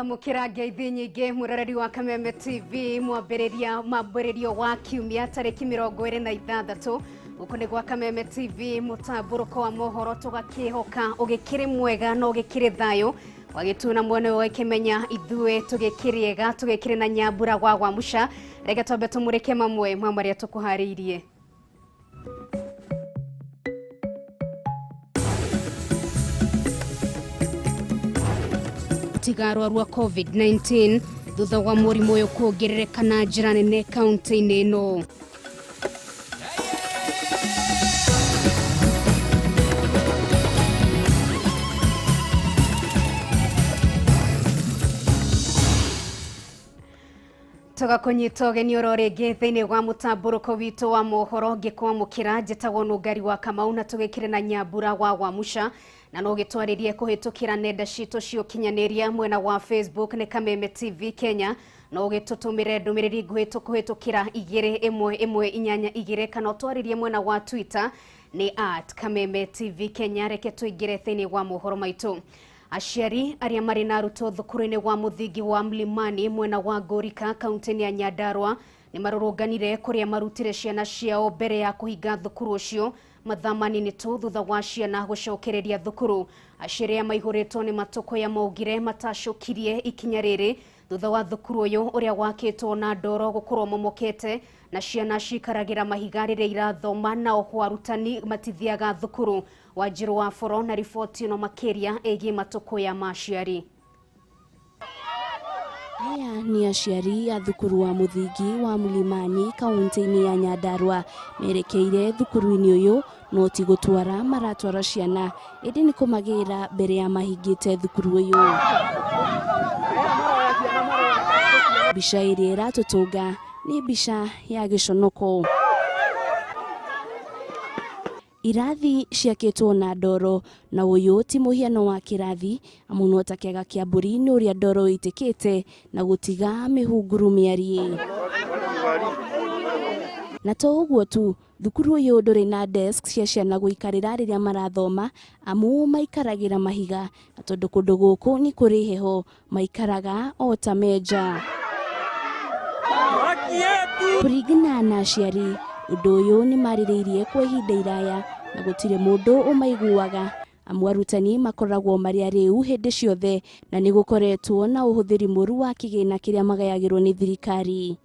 Amukira ngeithi nyingi mwiroreri wa Kameme TV mwambĩrĩria mambĩrĩrio wa kiumia tarĩki 26 guku nĩ gwa Kameme TV mũtambũrũko wa mohoro tũgakĩhoka ũgĩkĩrĩ mwega na ũgĩkĩrĩ thayũ wagĩtuna mwene ũgĩkĩmenya ithuĩ tũgĩkĩrĩega tũgĩkĩrĩ na nyambura gwa gwamuca. Reke twambe tũmũrĩke mamwe ma marĩa tũkũharĩirie. Tigarwa rwa COVID-19 thutha wa mũrimũ ũyũ kuongerereka na njĩra nene kaunti-inĩ ĩno. Tũgakũnyita ũgeni oro rĩngĩ thĩinĩ wa mũtambũrũko witũ wa mohoro ngĩkwamũkĩra njĩtagwo Nũngari wa Kamau na tũgĩkĩrĩ na nyambura wa Gwamuca na no gĩtwarĩrie kũhĩtũkĩra nenda citũ cia ũkinyanĩria mwena wa Facebook nĩ Kameme TV Kenya, no ũgĩtũtũmĩre ndũmĩrĩri nguhĩ tũkũhĩtũkĩra 21182 kana ũtwarĩrie mwena wa Twitter nĩ @Kameme TV Kenya. Reke tũingĩre thĩinĩ wa mohoro maitũ. Aciari arĩa marĩ na arutwo thukuru-inĩ wa mũthingi wa Mlimani mwena wa Ngorika kaunti-inĩ ya Nyandarua nĩ marũrũnganire kũrĩa marutire ciana ciao mbere ya kũhinga thukuru ũcio mathaa manini tu thutha wa ciana gũcokereria thukuru. Aciari aya maihũrĩtwo nĩ matũkũya maugire matacũkirie ikinya rĩrĩ thutha wa thukuru ũyũ ũrĩa wakĩtwo na ndoro gũkorwo momokete na ciana cikaragĩra mahiga rĩrĩa irathoma na oho arutani matithiaga thukuru. Wanjiru wa Boro na riboti ĩno makĩria ĩgiĩ matũkũya ma aciari. Aya ni aciari a thukuru wa mũthingi wa Mlimani kaunti-inĩ ya Nyandarua merekeire thukuru-inĩ ũyũ no ti gũtwara maratwara ciana ĩndĩ nĩ kũmagĩra mbere ya mahingĩte thukuru ũyũ. Mbica ĩrĩa ĩratũtũnga nĩ mbica ya gĩconoko. Irathi ciakĩtwo na ndoro na ũyũ ti mũhiano wa kĩrathi amu no ta kĩaga kĩa mbũri nĩ ũrĩa ndoro ĩitĩkĩte na gũtiga mĩhunguru mĩariĩ. Na to ũguo tu, thukuru ũyũ ndũrĩ na desk cia ciana gũikarĩra rĩrĩa marathoma amu maikaragĩra mahiga na tondũ kũndũ gũkũ nĩ kũrĩ heho maikaraga o ta menja. Kũringana na aciari, ũndũ ũyũ nĩ marĩrĩirie kwa ihinda iraya na gũtirĩ mũndũ ũmaiguaga amu arutani makoragwo marĩ arĩu hĩndĩ ciothe na nĩ gũkoretwo na ũhũthĩri mũru wa kĩgĩna kĩrĩa magayagĩrwo nĩ thirikari.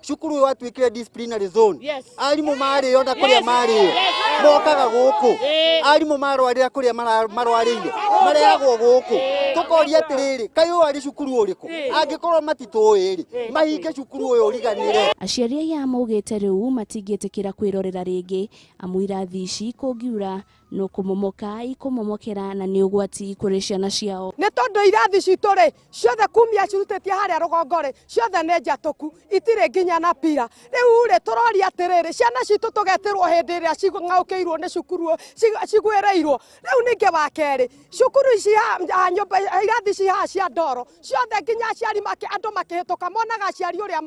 Cukuru ũyũ watuĩkire disciplinary zone. Arimũ marĩo na kũrĩa marĩo mokaga gũkũ, arimũ marwarĩra kũrĩa marwarĩire marehagwo gũkũ. Tũkoria atĩrĩrĩ, kaĩ ũyũ arĩ cukuru ũrĩkũ? Angĩkorwo matitũĩ rĩ, mahinge cukuru ũyũ ũriganĩre. Aciari aya maugĩte rĩu matingĩtĩkĩra kwĩrorera rĩngĩ amu irathi ici kũngiura no kũmomoka ikũmomokera na nĩ ũgwati kũrĩ ciana ciao. Nĩ tondũ irathi citũ rĩ ciothe kumia cirutĩtie harĩa rũgongo rĩ ciothe nĩ njatũku itirĩ nginya na pira. Rĩu rĩ tũroria atĩrĩrĩ, ciana citũ tũgetĩrwo hĩndĩ ĩrĩa cing'aũkĩirwo nĩ cukuru cigwĩrĩirwo. Rĩu ningĩ wa kerĩ, cukuru ici nyũmba irathi ci haha cia ndoro ciothe nginya aciari andũ makĩhĩtũka monaga aciari ũrĩa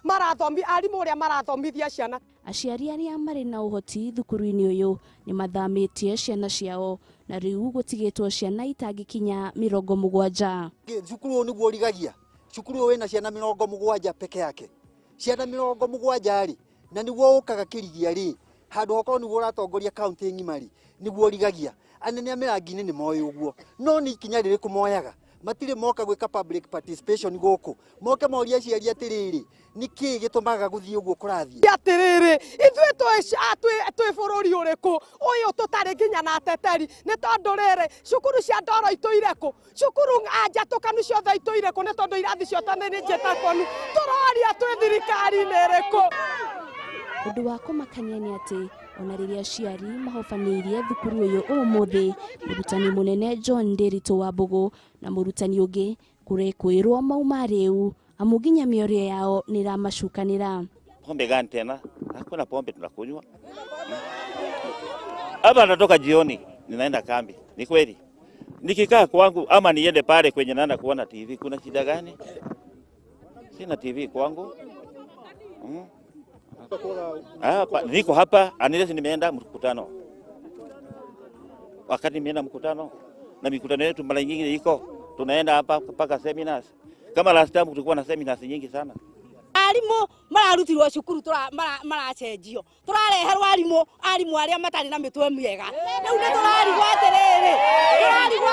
marathomi arimũ ũrĩa marathomithia ciana. Aciari arĩa marĩ na ũhoti thukuru-inĩ ũyũ nĩ mathamĩtie ciana ciao na rĩu gũtigĩtwo ciana itangĩkinya 70. Cukuru ũyũ nĩguo ũrigagia. Cukuru ũyũ wĩna ciana 70 peke yake. Ciana 70 rĩ, na nĩguo ũkaga kĩrigia rĩ, handũ hokorwo nĩguo ũratongoria kaunti ng'ima rĩ, nĩguo ũrigagia. Anene a mĩrangi-inĩ nĩ moĩ ũguo, no nĩ ikinya rĩrĩkũ moyaga? Matirĩ moka gwĩka public participation gũkũ, moke morie aciari atĩrĩrĩ, nĩkĩĩ gĩtũmaga gũthiĩ ũguo kũrathiĩ? Atĩrĩrĩ, ithuĩ twĩ bũrũri ũrĩkũ ũyũ tũtarĩ nginya na ateteri? Nĩ tondũ rĩrĩ, cukuru cia ndoro itũire kũ? Cukuru njatũkanu ciothe itũire kũ? Nĩ tondũ irathi ciothe nĩ njatũkanu. Tũroria twĩ thirikari-inĩ ĩrĩkũ? Ũndũ wa kũmakania nĩ atĩ ona rĩrĩa aciari mahobanĩirie thukuru ũyũ ũmũthĩ, mũrutani mũnene John Ndiritu wa Mbũgũ na mũrutani ũngĩ kũrekwĩrwo mauma rĩu amu nginya mĩorio yao nĩ ĩramacukanĩra. Pombe gani tena? Hakuna pombe tunakunywa. Hapa natoka jioni ninaenda kambi. Ni kweli? Nikikaa kwangu ama niende pale kwenye naenda kuona TV, kuna shida gani? Sina TV kwangu. Hapa niko hapa unless nimeenda mkutano. Wakati nimeenda mkutano na mikutano yetu mara nyingi iko tunaenda hapa mpaka seminars. Kama last time kulikuwa na seminars nyingi sana. Arimu mararutirwo cukuru maracenjio turareherwo arimu aria matari na mitwe miega riu ni turarigwo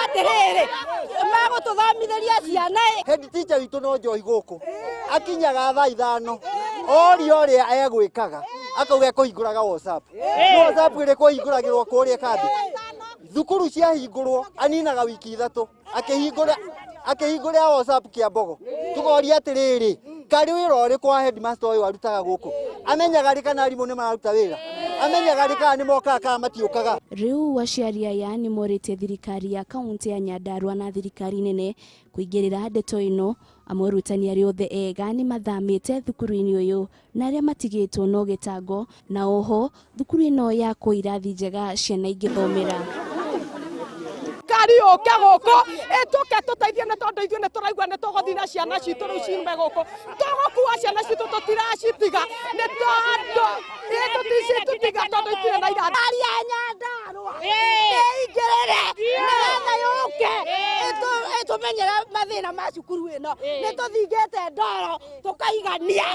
atiriri magututhomitheria ciana. Head teacher witu no njohi guku akinyaga thaa 5 oria uria egwikaga akauga ekuhinguraga WhatsApp. WhatsApp iri kuhinguragirwo kuria kambi thukuru ciahingurwo aninaga wiki 3 akihingura WhatsApp kia mbogo. Tukoria atiriri kari wira uriku wa headmaster uyu arutaga guku amenyaga ri kana arimu ni mararuta wira amenyaga ri kana ni mokaga kana matiukaga. Riu aciari aya ni morĩtie thirikari ya kaunti ya Nyandarua na thirikari nene kuingĩrĩra ndeto ĩno amwe arutani arĩa othe ega nĩ mathamĩte thukuru-inĩ ũyũ na arĩa matigĩtwo no gĩtango na oho thukuru ĩno yakwo irathi njega ciana ingĩthomera. Kari uke guku ituke tuteithie ni tondu ithuĩ nĩ tũraigua nĩ tũgũthiĩ na ciana citũ rĩu ciume gũkũ tũgũkua ciana citũ tũtiracitiga nĩ tondũ tũticitiga tondũ itirĩ na irathi. Thirikari ya Nyandarua ĩingĩrĩre nĩgetha yũke ĩtũmenyere mathĩna ma cukuru ĩno nĩ tũthingĩte ndoro tũkaigania.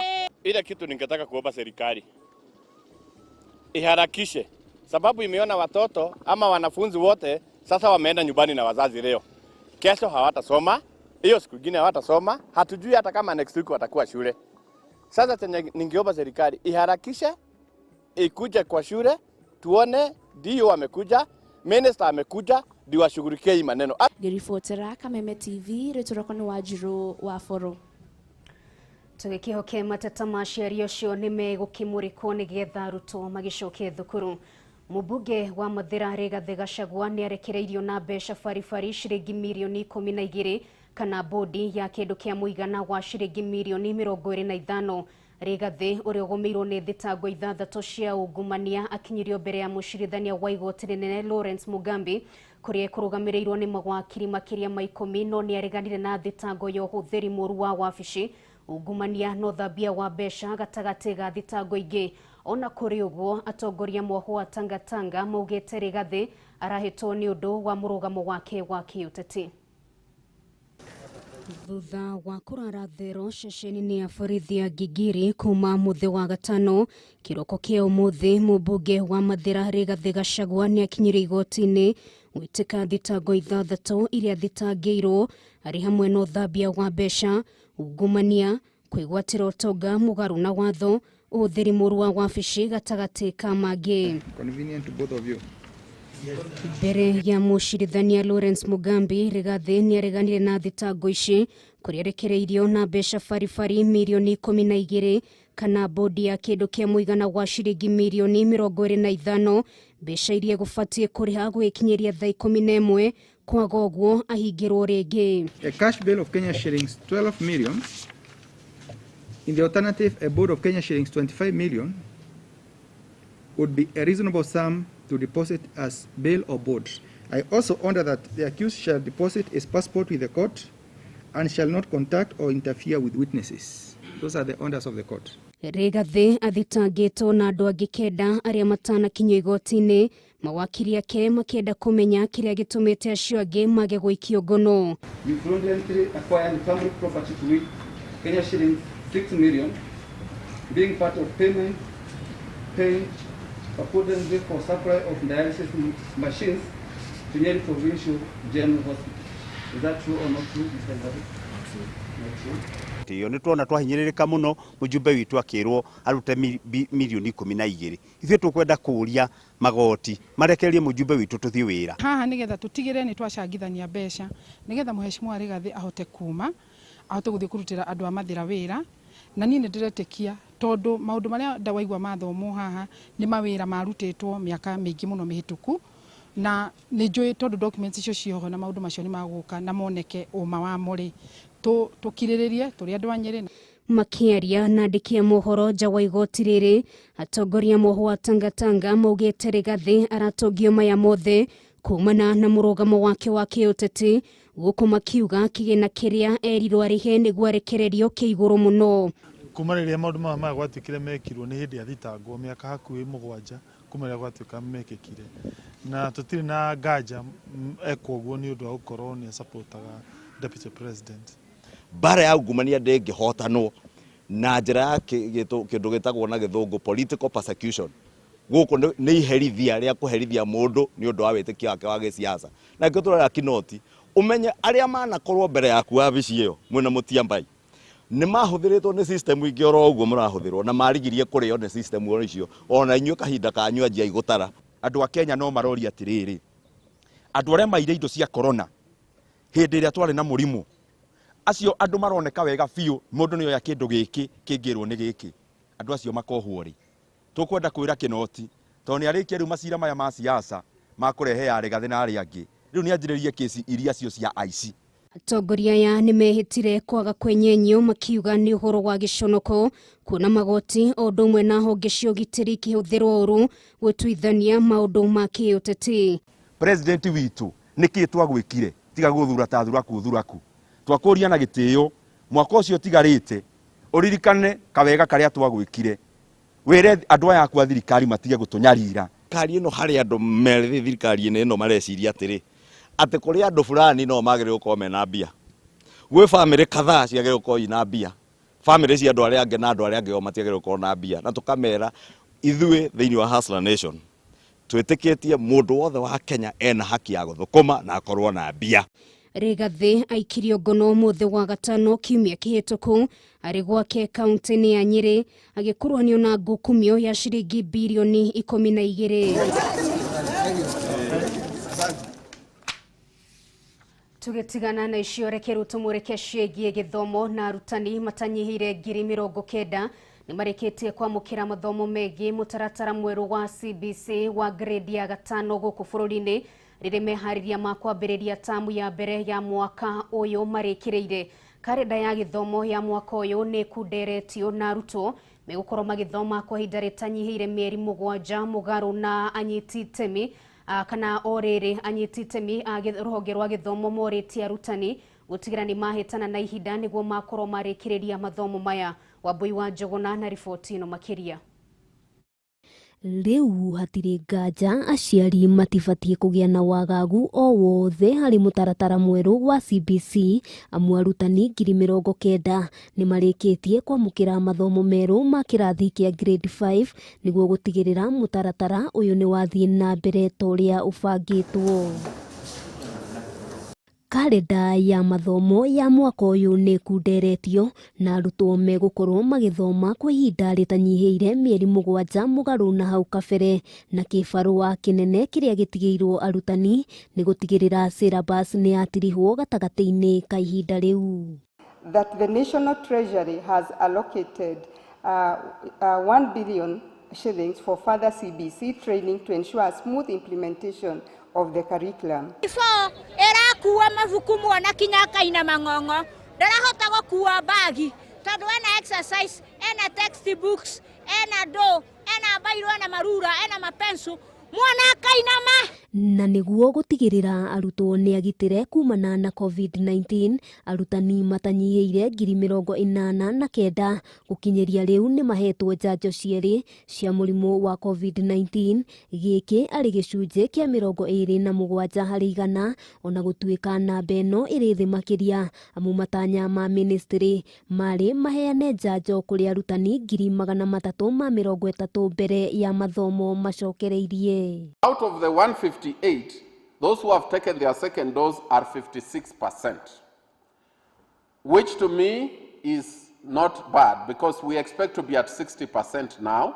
Ile kitu ningetaka kuomba serikali iharakishe, sababu imeona watoto ama wanafunzi wote sasa wameenda nyumbani na wazazi leo. Kesho hawatasoma, hiyo siku nyingine hawatasoma, hatujui hata kama next week watakuwa shule. Sasa chenye ningeomba serikali iharakishe ikuje kwa shule tuone ndio wamekuja, minister amekuja, ndio washughulikie hii maneno. Ngiribotera Kameme TV, rĩtwa nĩ Wanjiru wa Boro. Tũgĩkĩhoke mateta ma aciari acio nĩ megũkĩmũrĩkwo nĩgetha arutwo magĩcoke thukuru. Mũmbunge wa Mathĩra Rigathĩ Gachagua nĩ arekereirio na mbeca baribari ciringi mirioni 12 kana bodi ya kĩndũ kĩa mũigana wa ciringi mirioni 25. Rigathĩ ũrĩa ũgũmĩirwo nĩ thitango 6 cia ungumania akinyirio mbere ya mũcirithania wa igoti rĩnene Lawrence Mugambi kũrĩa kũrũgamĩrĩirwo nĩ mawakiri makĩria ma 10 no nĩ areganire na thitango ya ũhũthĩri mũru wa wabici ungumania na ũthambia wa mbeca gatagatĩ ga thitango ingĩ. Ona kũrĩ ũguo atongoria mwoho wa Tangatanga maugĩte Rigathĩ arahĩtwo nĩ ũndũ wa mũrũgamo wake wa kĩũteti. Thutha wa kũrara thero ceceni-inĩ ya borithi ya Gigiri kuma mũthĩ wa gatano kĩroko kĩa ũmũthĩ mũmbunge wa Mathĩra Rigathĩ Gachagua nĩ akinyire igoti-inĩ gwĩtĩka thitango 6 iria thitangĩirwo arĩ hamwe na ũthambia wa mbeca, ungumania, kwĩgwatĩra ũtonga mũgarũ na watho, ũhũthĩri mũru wa wabici gatagatĩ ka mangĩ. Convenient to both of you. Mbere ya mũcirithania Lawrence Mugambi, Rigathĩ nĩ areganire na thitango ici kũrĩa arekereirio na mbeca baribari mirioni 12 kana bodi ya kĩndũ kĩa mũigana wa ciringi mirioni 25 mbeca iria gũbatiĩ kũrĩha gwĩkinyĩria thaa 11 kwaga ũguo ahingĩrwo rĩngĩ. A cash bail of Kenya shillings 12 million. In the alternative, a board of Kenya shillings 25 million would be a reasonable sum to deposit as bail or board. I also order that the accused shall deposit his passport with the court and shall not contact or interfere with witnesses. Those are the orders of the court. Rigathĩ athitangĩtwo na andũ angĩ 9 arĩa matanakinyio igoti-inĩ, mawakiri ake makĩenda kũmenya kĩrĩa gĩtũmĩte acio angĩ mage gũikio ngono. You fraudulently acquired family property to which Kenya shillings 6 million, being part of payment paid purportedly for supply of dialysis machines to Nyeri Provincial General Hospital. Is that true or not true, Mr. Rigathi? Not true. Iyo nĩ tuona twahinyĩrĩrĩka mũno mũjumbe witũ akĩrwo arute mirioni 12 ithuĩ tũkwenda kũũria magoti marekererie mũjumbe witũ tũthiĩ wĩra haha nĩgetha tũtigĩre nĩ twacangithania mbeca nĩgetha mũheshimiwa Rigathĩ ahote kuma ahote gũthiĩ kũrutĩra andũ a Mathĩra wĩra na niĩ nĩ ndĩretĩkia tondũ maũndũ marĩa ndawaigua mathomwo haha nĩ mawĩra marutĩtwo mĩaka mĩingĩ mũno mĩhĩtũku na nĩ njũĩ tondũ documents icio cioho na maũndũ macio nĩ magũka na moneke ũma wamo rĩ tũkirĩrĩrie tũrĩ andũ a Nyĩrĩ. Makĩaria na andĩki a mohoro nja wa igoti rĩrĩ atongoria moho wa Tangatanga maugĩte Rigathĩ aratongio maya mothe kumana na mũrũgamo wake wa kĩũteti gũkũ makiuga kĩgĩna kĩrĩa erirwo arĩhe nĩguo arekererio kĩ igũrũ mũno. Kuma rĩrĩa maũndũ maya maya gwatuĩkire mekirwo nĩ hĩndĩ ya thitangwo mĩaka hakuhĩ 7 kuma rĩrĩa gwatuĩka mekĩkire na tũtirĩ na nganja ekwo ũguo nĩ ũndũ wa gũkorwo nĩ supportaga deputy president. Mbara ya ungumania ndĩngĩhotanwo na njĩra ya kĩndũ gĩtagwo na gĩthũngũ political persecution. Gũkũ nĩ iherithia rĩa kũherithia mũndũ nĩ ũndũ wa wĩtĩkio wake wa gĩsiasa. Na nĩkĩo tũrera Kinoti ũmenye arĩa manakorwo mbere yaku wabici ĩyo mwĩna Mũtiambai nĩ mahũthĩrĩtwo nĩ system ingĩ oro ũguo mũrahũthĩrwo na marigirie kũrĩo nĩ system o icio ona inyuĩ kahinda kanyu anjiai gũtara. Andũ a Kenya no maroria atĩrĩrĩ, andũ arĩa maire indo cia corona hĩndĩ ĩrĩa twarĩ na mũrimũ, acio andũ maroneka wega biũ mũndũ nĩoya kĩndũ gĩkĩ kĩngĩrwo nĩ gĩkĩ, andũ acio makohwo rĩ? Tũkwenda kwĩra Kinoti tondũ nĩ arĩkia rĩu macira maya ma siasa makũrehe ya Rigathĩ na arĩa angĩ, rĩu nĩ anjĩrĩrie kesi iria cio cia aici. Atongoria aya nĩ mehĩtire kwaga kwenyenyio makiuga nĩ ũhoro wa gĩconoko kuona magoti o ũndũ ũmwe na honge cia ũgitĩri ikĩhũthĩrwo ũru gũtuithania maũndũ ma kĩũteti. President witũ nĩkĩ twagwĩkire tiga gũthura ta thuraku thuraku, twakũria na gĩtĩo mwaka ũcio ũtigarĩte ũririkane kawega karĩa twagwĩkire, wĩre andũ aya aku a thirikari matige gũtũnyarira. Thirikari ĩno harĩ andũ merĩ thirikari-inĩ ĩno mareciria atĩrĩ atĩ kũrĩ andũ fulani no magĩrĩirwo gũkorwo mena mbia, gwĩ bamĩrĩ kadhaa ciagĩrĩirwo gũkorwo ina mbia, bamĩrĩ cia andũ arĩa angĩ na andũ arĩa angĩ o matiagĩrĩirwo gũkorwo na mbia, na tũkamera ithuĩ thĩinĩ wa Hustler Nation twĩtĩkĩtie mũndũ wothe wa Kenya ena haki ya gũthũkũma na akorwo na mbia. Rigathĩ aikirio ngono ũmũthĩ wa gatano kiumia kĩhĩtũku arĩ gwake kaunti-inĩ ya Nyĩrĩ agĩkuruhanio na ngukumio ya ciringi birioni 12. Tũgĩtigana na icio reke rĩu tũmũrĩke ciĩgiĩ gĩthomo na arutani matanyihĩire 90,000 nĩ marĩkĩtie kwamũkĩra mathomo megiĩ mũtaratara mwerũ wa CBC wa grade ya 5 gũkũ bũrũri-inĩ rĩrĩ meharĩria ma kwambĩrĩria tamu ya mbere ya mwaka ũyũ marĩkĩrĩire. Karenda ya gĩthomo ya mwaka ũyũ nĩ ĩkunderetio na arutwo megũkorwo magĩthoma kwa ihinda rĩtanyihĩire mĩeri 7 mũgarũ na anyiti itemi kana o rĩrĩ anyiti itemi a rũhonge rwa gĩthomo morĩtie arutani gũtigĩra nĩ mahĩtana na ihinda nĩguo makorwo marĩkĩrĩria mathomo maya. Wambui wa Njũgũna na riboti ĩno makĩria. Rĩu hatirĩ nganja aciari matibatiĩ kũgĩa na wagagu o wothe harĩ mũtaratara mwerũ wa CBC amu arutani 90,000 nĩ marĩkĩtie kwamũkĩra mathomo merũ ma kĩrathi kĩa grade 5 nĩguo gũtigĩrĩra mũtaratara ũyũ nĩ wathiĩ na mbere ta ũrĩa ũbangĩtwo. Karenda ya mathomo ya mwaka ũyũ nĩ ĩkunderetio na arutwo megũkorwo magĩthoma kwa ihinda rĩtanyihĩire mĩeri 7 mũgarũ na hau kabere, na kĩbarũa kĩnene kĩrĩa gĩtigĩirwo arutani nĩ gũtigĩrĩra syllabus nĩ yatirihwo gatagatĩ-inĩ ka ihinda rĩu. That the National Treasury has allocated 1 billion shillings for further CBC training to ensure a smooth implementation of the curriculum. Erakuwa mabuku mwana kinya akaina mang'ong'o ndarahota gũkua bagi tondu ena exercise, ena textbooks, ena do, ena bairo, ena marura, ena mapensu, mwana akainama. Na nĩguo gũtigĩrĩra arutwo nĩ agitĩre kumana na COVID-19 arutani matanyihĩire 89,000 gũkinyĩria rĩu nĩ mahetwo njanjo cierĩ cia mũrimũ wa COVID-19, gĩkĩ arĩ gĩcunjĩ kĩa 27 harĩ igana, ona gũtuĩka namba ĩno ĩrĩ thĩ makĩria amu matanya ma ministry marĩ maheane njanjo kũrĩ arutani 330,000 mbere ya mathomo macokereirie. Out of the 158, those who have taken their second dose are 56%, which to me is not bad because we expect to be at 60% now.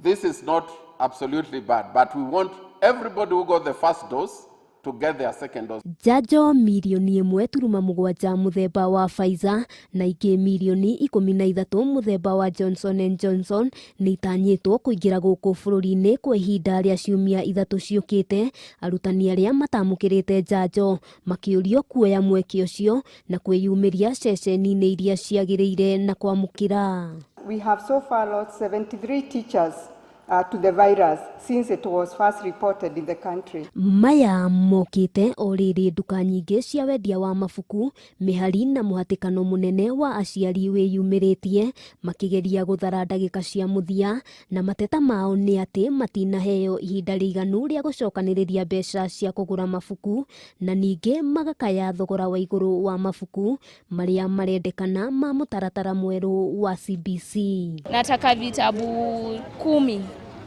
This is not absolutely bad, but we want everybody who got the first dose to get their second dose. Njanjo mirioni 1.7 mũthemba wa Pfizer na ingĩ mirioni 13 mũthemba wa Johnson & Johnson nĩ itanyĩtwo kũingĩra gũkũ bũrũri-inĩ kwa ihinda rĩa ciumia 3 ciũkĩte. Arutani arĩa matamũkĩrĩte njanjo makĩũrio kuoya mweke ũcio na kwĩyumĩria ceceni-inĩ iria ciagĩrĩire na kwamũkĩra. We have so far lost 73 teachers to the virus since it was first reported in the country. Maya mokite o rĩrĩ nduka nyingĩ cia wendia wa mabuku mĩhari na mũhatĩkano mũnene wa aciari wĩyumĩrĩtie makĩgeria gũthara ndagĩka cia mũthia na mateta mao nĩ atĩ matinaheo ihinda rĩiganu rĩa gũcokanĩrĩria mbeca cia kũgũra mabuku na ningĩ magakaya thogora wa igũrũ wa mabuku marĩa marendekana ma mũtaratara mwerũ wa CBC. Nataka vitabu 10,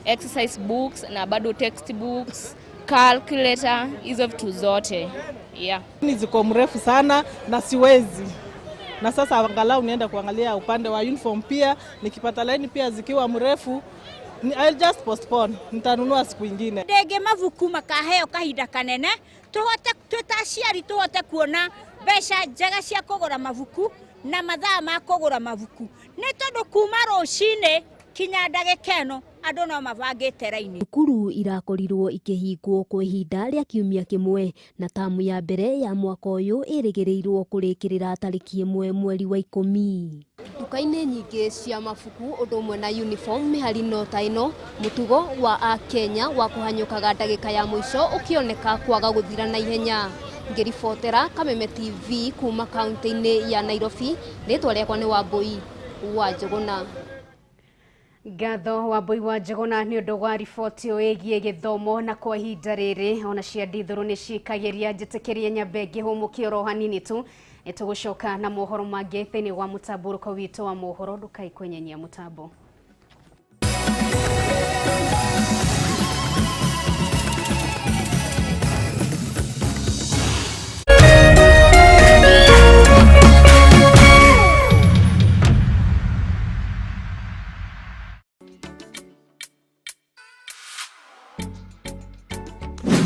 exercise books na bado textbooks, calculator, hizo vitu zote. Yeah. Ni ziko mrefu sana na siwezi. Na sasa angalau nienda kuangalia upande wa uniform pia, nikipata line pia zikiwa mrefu, I'll just postpone, nitanunua siku ingine. Ndege mabuku makaheo kahinda kanene, tuhote twetaciari tuhote kuona mbeca njega cia kugura mabuku na mathaa ma kugura mabuku. Nĩ tondũ kuma rũcinĩ kinya ndagĩka ĩno andũ no mabangĩte raini. Thukuru irakorirwo ikĩhingwo kwa ihinda rĩa kiumia kĩmwe na tamu ya mbere ya mwaka ũyũ ĩrĩgĩrĩirwo kũrĩkĩrĩra tarĩki 1 mweri wa 10. Nduka-inĩ nyingĩ cia mabuku ũndũ ũmwe na uniform mĩhari no ta ĩno mũtugo wa Akenya wa kũhanyũkaga ndagĩka ya mũico ũkĩoneka kwaga gũthira na ihenya. Ngĩribotera Kameme TV kuma kaunti-inĩ ya Nairobi, rĩtwa rĩakwa nĩ Wambui wa Njũgũna. Ngatho Wambui wa Njũgũna nĩ ũndũ wa riboti ĩgiĩ gĩthomo na kwa ihinda rĩrĩ ona cia ndithũrũ nĩ ciĩkagĩria njĩtĩkĩrie nyambe ngĩhũmũke oro hanini tu nĩtũgũcoka na mohoro mangĩ thĩinĩ wa mũtambũrũko witũ wa mohoro ndũkaikwenyenyia mũtambo.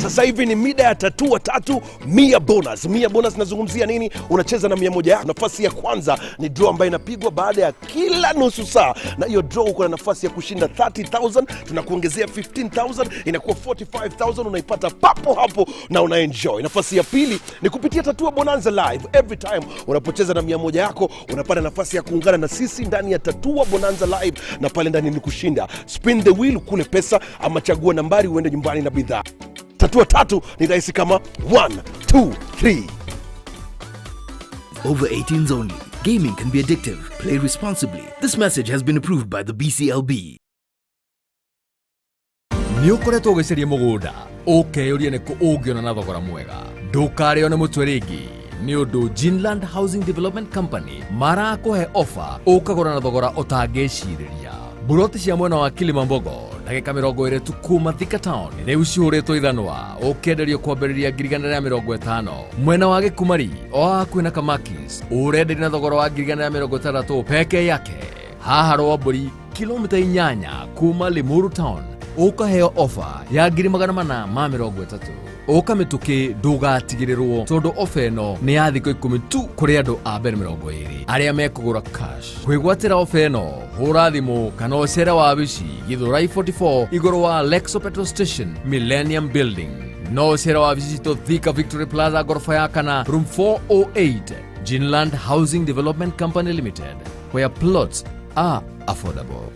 Sasa hivi ni mida ya tatua tatu 100 bonus. 100 bonus nazungumzia nini? Unacheza na 100 yako. Nafasi ya kwanza ni draw ambayo inapigwa baada ya kila nusu saa. Na hiyo draw uko na nafasi ya kushinda 30,000, tunakuongezea 15,000, inakuwa 45,000, unaipata papo hapo na unaenjoy. Nafasi ya pili ni kupitia Tatua Bonanza Live. Every time unapocheza na 100 yako, unapata nafasi ya kuungana na sisi ndani ya Tatua Bonanza Live, na pale ndani ni kushinda. Spin the wheel kule pesa ama chagua nambari uende nyumbani na bidhaa. Tatua tatu ni rahisi kama 1 2 3. Over 18s only. Gaming can be addictive. Play responsibly. This message has been approved by the BCLB. Nĩ ũkoretwo ũgĩcaria mũgũnda ũkeyũria nĩ kũ ũngĩona na thogora mwega. Ndũkarĩo nĩ mũtwe rĩngĩ nĩ ũndũ Ginland Housing Development Company marakũhe ofa ũkagũra na thogora ũtangĩcirĩria. Buroti cia mwena wa Kilimambogo ndagĩka 20 tu kuma Thika Town rĩu cihũrĩtwo ithanwa ũkenderio kwambĩrĩria 150,000. Mwena wa Gĩkumari o hakuhĩ na Kamakis ũrenderio na thogora wa 160,000 peke yake. Haha Rwambũri kilomita 8 kuma Limuru Town ũkaheo ofa ya 430,000. Ũka mĩtũkĩ ndũgatigĩrĩrwo tondũ ofa ĩno nĩ ya thikũ 10 tu kũrĩ andũ a mbere 20 arĩa mekũgũra cash. Kwĩgwatĩra ofa ĩno hũra thimũ kana ũcere wabici Githurai 44 igũrũ wa Lexo Petrol Station Millennium Building. No ũcere wabici citũ Thika Victory Plaza ngoroba ya kana room 408 Ginland Housing Development Company Limited, where plots are affordable.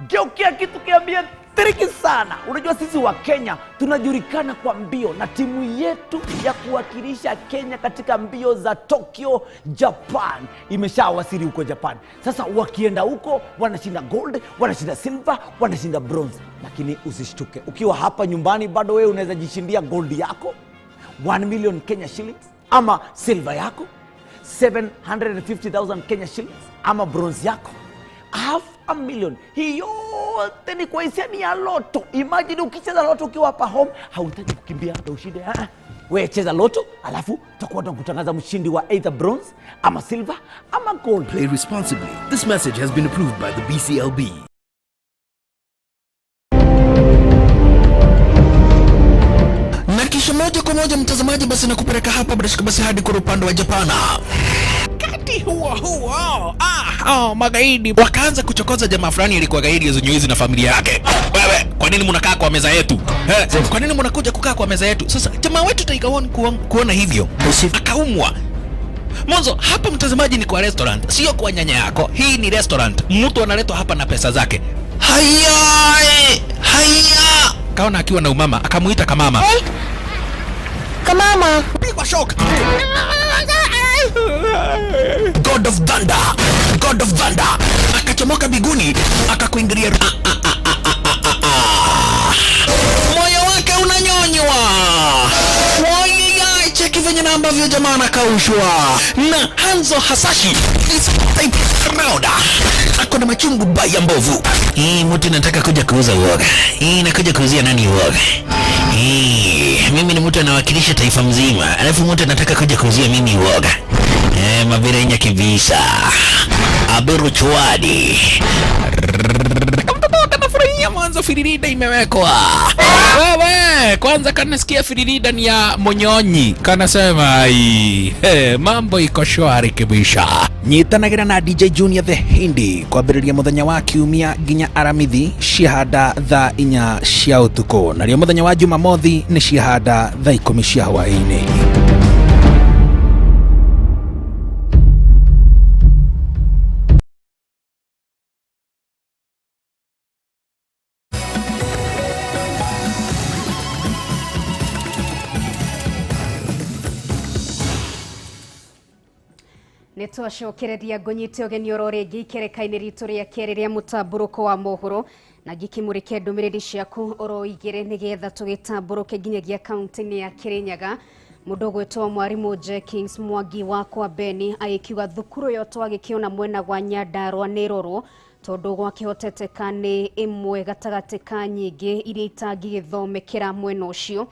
Geukia kitu kiambia tricky sana. Unajua sisi wa Kenya tunajulikana kwa mbio, na timu yetu ya kuwakilisha Kenya katika mbio za Tokyo, Japan imeshawasili huko Japan. Sasa wakienda huko wanashinda gold, wanashinda silver, wanashinda bronze. Lakini usishtuke, ukiwa hapa nyumbani bado wewe unaweza jishindia gold yako 1 million Kenya shillings, ama silver yako 750,000 Kenya shillings, ama bronze yako 500,000. Hii yote ni kwa hisani ya loto. Imagine ukicheza loto ukiwa hapa home, hauhitaji kukimbia ndio ushinde. Wewe cheza loto, alafu tutakuwa tunakutangaza mshindi wa either bronze ama silver ama gold. Play responsibly. This message has been approved by the BCLB. Na kisha moja kwa moja mtazamaji, basi nakupeleka hapa bila shaka basi hadi kwa upande wa Japana. Wakati huo huo, magaidi wakaanza kuchokoza jamaa fulani alikuwa gaidi zenye na familia yake. Wewe, kwa nini mnakaa kwa meza yetu? Kwa nini mnakuja kukaa kwa meza yetu? Sasa jamaa wetu Tiger One kuona hivyo akaumwa. Mwanzo hapa mtazamaji ni kwa restaurant, sio kwa nyanya yako. Hii ni restaurant, mtu analetwa hapa na pesa zake. Haya, haya, kaona akiwa na umama, akamuita kamama. Hey. Kamama, pigwa shock. God of Thunder, God of Thunder akachomoka biguni akakuingilia. Moyo wake unanyonywa. Wai, cheki venye na ambavyo jamaa anakaushwa na Hanzo Hasashi is type round. Ako na machungu baya mbovu. Hii mtu nataka kuja kuuza uoga. Hii nakuja kuuzia nani uoga? Hii mimi ni mtu anawakilisha taifa mzima, alafu mtu anataka kuja kuuzia mimi uoga. Mabirenya kibisa. Abiru chwadi. Kanafurahia mwanzo firirida imewekwa. Wewe kwanza kanasikia firirida ni ya Monyonyi. Kanasema ai, hey, mambo iko shwari kibisha. Nyitanagira na DJ Junior the Hindi kwambĩrĩria mũthenya wa kiumia nginya aramithi ciahanda thaa 4 cia ũtukũ, narĩo mũthenya wa Jumamothi nĩ ciahanda thaa 10 cia hwaĩ-inĩ. Nitwacokereria ngũnyite ũgeni oro rĩngĩ ikereka-inĩ ritũ rĩa kerĩ rĩa mũtambũrũko wa mohoro na ngĩkĩmũrĩke ndũmĩrĩri ciaku oro igĩrĩ nĩgetha tũgĩtambũrũke nginyagia kaunti-inĩ ya Kirinyaga. Mũndũ ũgwĩtwo mwarimũ Jenkins Mwangi wa kwa Beni agĩkiuga thukuru ĩyo twagĩkĩona mwena wa Nyandarua nĩ ĩrorwo tondũ gwakĩhoteteka nĩ ĩmwe gatagatĩ ka nyingĩ iria itangĩgĩthomekera mwena ũcio.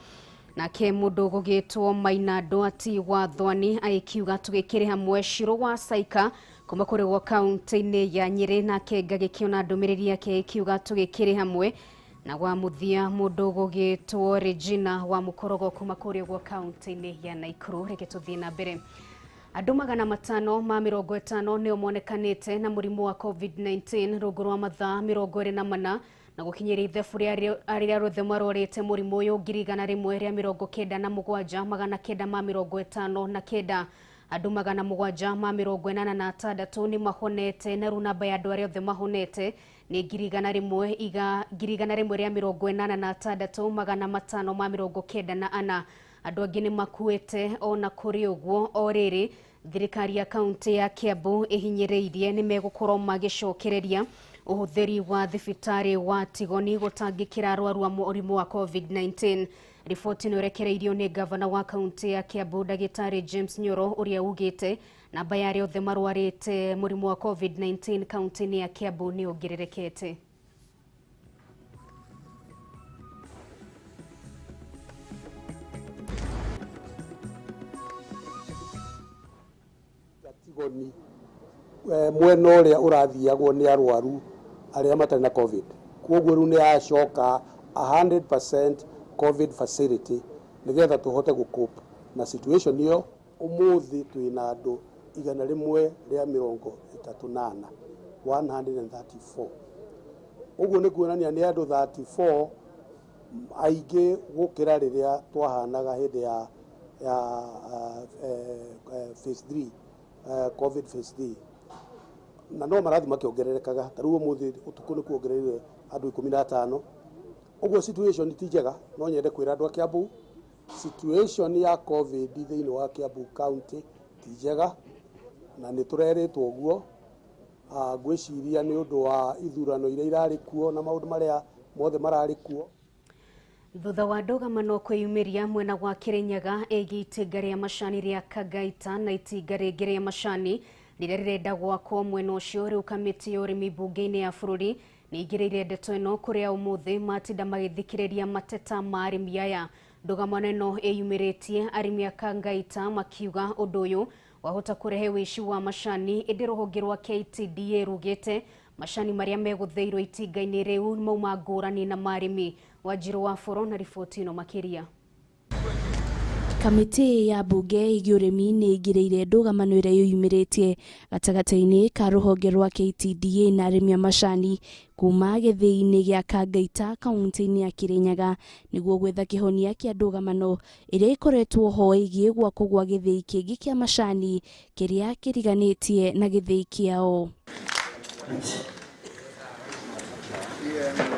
Nake mũndũ gũgĩtwo Maina Ndwati wa Thwani agĩkiuga tũgĩkĩrĩ hamwe Shiro wa Saika kuma kũrĩ gwa kaunti-inĩ ya Nyĩrĩ. Nake ngagĩkĩona ndũmĩrĩri yake ĩkiuga tũgĩkĩrĩ hamwe. Na wa mũthia mũndũ gũgĩtwo Regina wa Mũkorogo kuma kũrĩ gwa kaunti-inĩ ya Nakuru. Reke tũthiĩ na mbere. Andũ 550 nĩo monekanĩte na mũrimũ wa COVID-19 rungu rwa mathaa 24 na gũkinyĩria ithabu rĩa arĩa othe marorĩte mũrimũ ũyũ 197 959. Andũ 786 nĩ mahonete na rĩu namba ya andũ arĩa othe mahonete nĩ 1,186 594. Andũ angĩ nĩ makuĩte ona kũrĩ ũguo. O rĩrĩ thirikari ya kaunti ya Kiambu ĩhinyĩrĩirie nĩ megũkorwo magĩcokereria ũhũthĩri wa thibitarĩ wa Tigoni gũtangĩkĩra arwaru a mũrimũ wa COVID-19. Riboti ĩno ĩrekereirio nĩ gavana wa kaunti ya Kiambu ndagĩtarĩ James Nyoro ũrĩa ugĩte namba ya arĩa othe marwarĩte mũrimũ wa COVID-19 kaunti-inĩ ya Kiambu nĩ yongererekete. Tigoni mwena ũrĩa ũrathiagwo nĩ arwaru arĩa matarĩ na COVID, koguo rĩu nĩ yacoka 100% COVID facility nĩgetha tũhote gũcope na situation ĩyo. Ũmũthĩ twĩna andũ 134, 134. Ũguo nĩ kuonania nĩ andũ 34 aingĩ gũkĩra rĩrĩa twahanaga hĩndĩ ya phase 3, COVID phase 3. Na no marathi makĩongererekaga ta rĩu ũmũthĩ ũtukũ nĩ kuongereire andũ 15. Ũguo situation ti njega. No nyende kwĩra andũ a Kiambu situation ya COVID thĩinĩ wa Kiambu County ti njega na nĩ tũrerĩtwo ũguo. Ngwĩciria nĩ ũndũ wa ithurano iria irarĩ kuo na maũndũ marĩa mothe mararĩ kuo. Thutha wa ndũgamano kwĩyumĩria mwena wa Kirinyaga ĩgiĩ itinga rĩa macani rĩa Kagaita na itinga rĩngĩ rĩa macani rĩrĩa rĩrenda gwakwo mwena ũcio, rĩu kamĩtĩ ya ũrĩmi mbunge-inĩ ya bũrũri nĩ ĩingĩrĩire ndeto ĩno kũrĩa ũmũthĩ matinda magĩthikĩrĩria mateta ma arĩmi aya. Ndũgamano ĩno ĩyumĩrĩtie arĩmi a Kangaita makiuga ũndũ ũyũ wahota kũrehe wĩici wa macani, ĩndĩ rũhonge rwa KTDA rugĩte macani marĩa megũthĩirwo itinga-inĩ rĩu mauma ngũrani na marĩmi. Wanjiru wa Boro na riboti ĩno makĩria. Kamĩtĩ ya mbunge ĩgiĩ ũrĩmi nĩ ĩingĩrĩire ndũgamano ĩrĩa yũyumĩrĩtie gatagatĩ-inĩ ka rũhonge rwa KTDA na arĩmi a macani kuma gĩthĩi-inĩ gĩa Kangaita kaunti-inĩ ya Kirinyaga nĩguo gwetha kĩhonia kĩa ndũgamano ĩrĩa ĩkoretwo ho ĩgiĩ gwakwo gwa gĩthĩi kĩngĩ kĩa macani kĩrĩa kĩriganĩtie na gĩthĩi kĩao.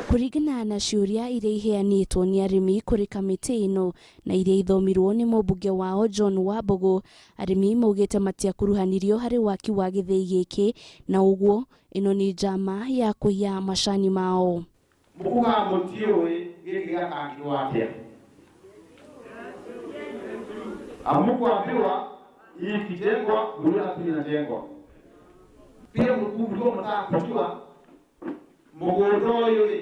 Kũringana na ciũria iria iheanĩtwo nĩ arĩmi kũrĩ kamĩtĩ ĩno na iria ithomirwo nĩ mũmbunge wao John Wambũgũ, arĩmi maugĩte matiakuruhanirio harĩ waki wa gĩthĩi gĩkĩ na ũguo ĩno nĩ njama ya kũiya macani mao. Mũkugaga mũtiũĩ gĩkĩ gĩakangirwo atĩa. Hamkuambiwa hii ikijengwa mliona tu inajengwa. Pia mlikuwa mnataka kujua mũgũnda ũyũ rĩ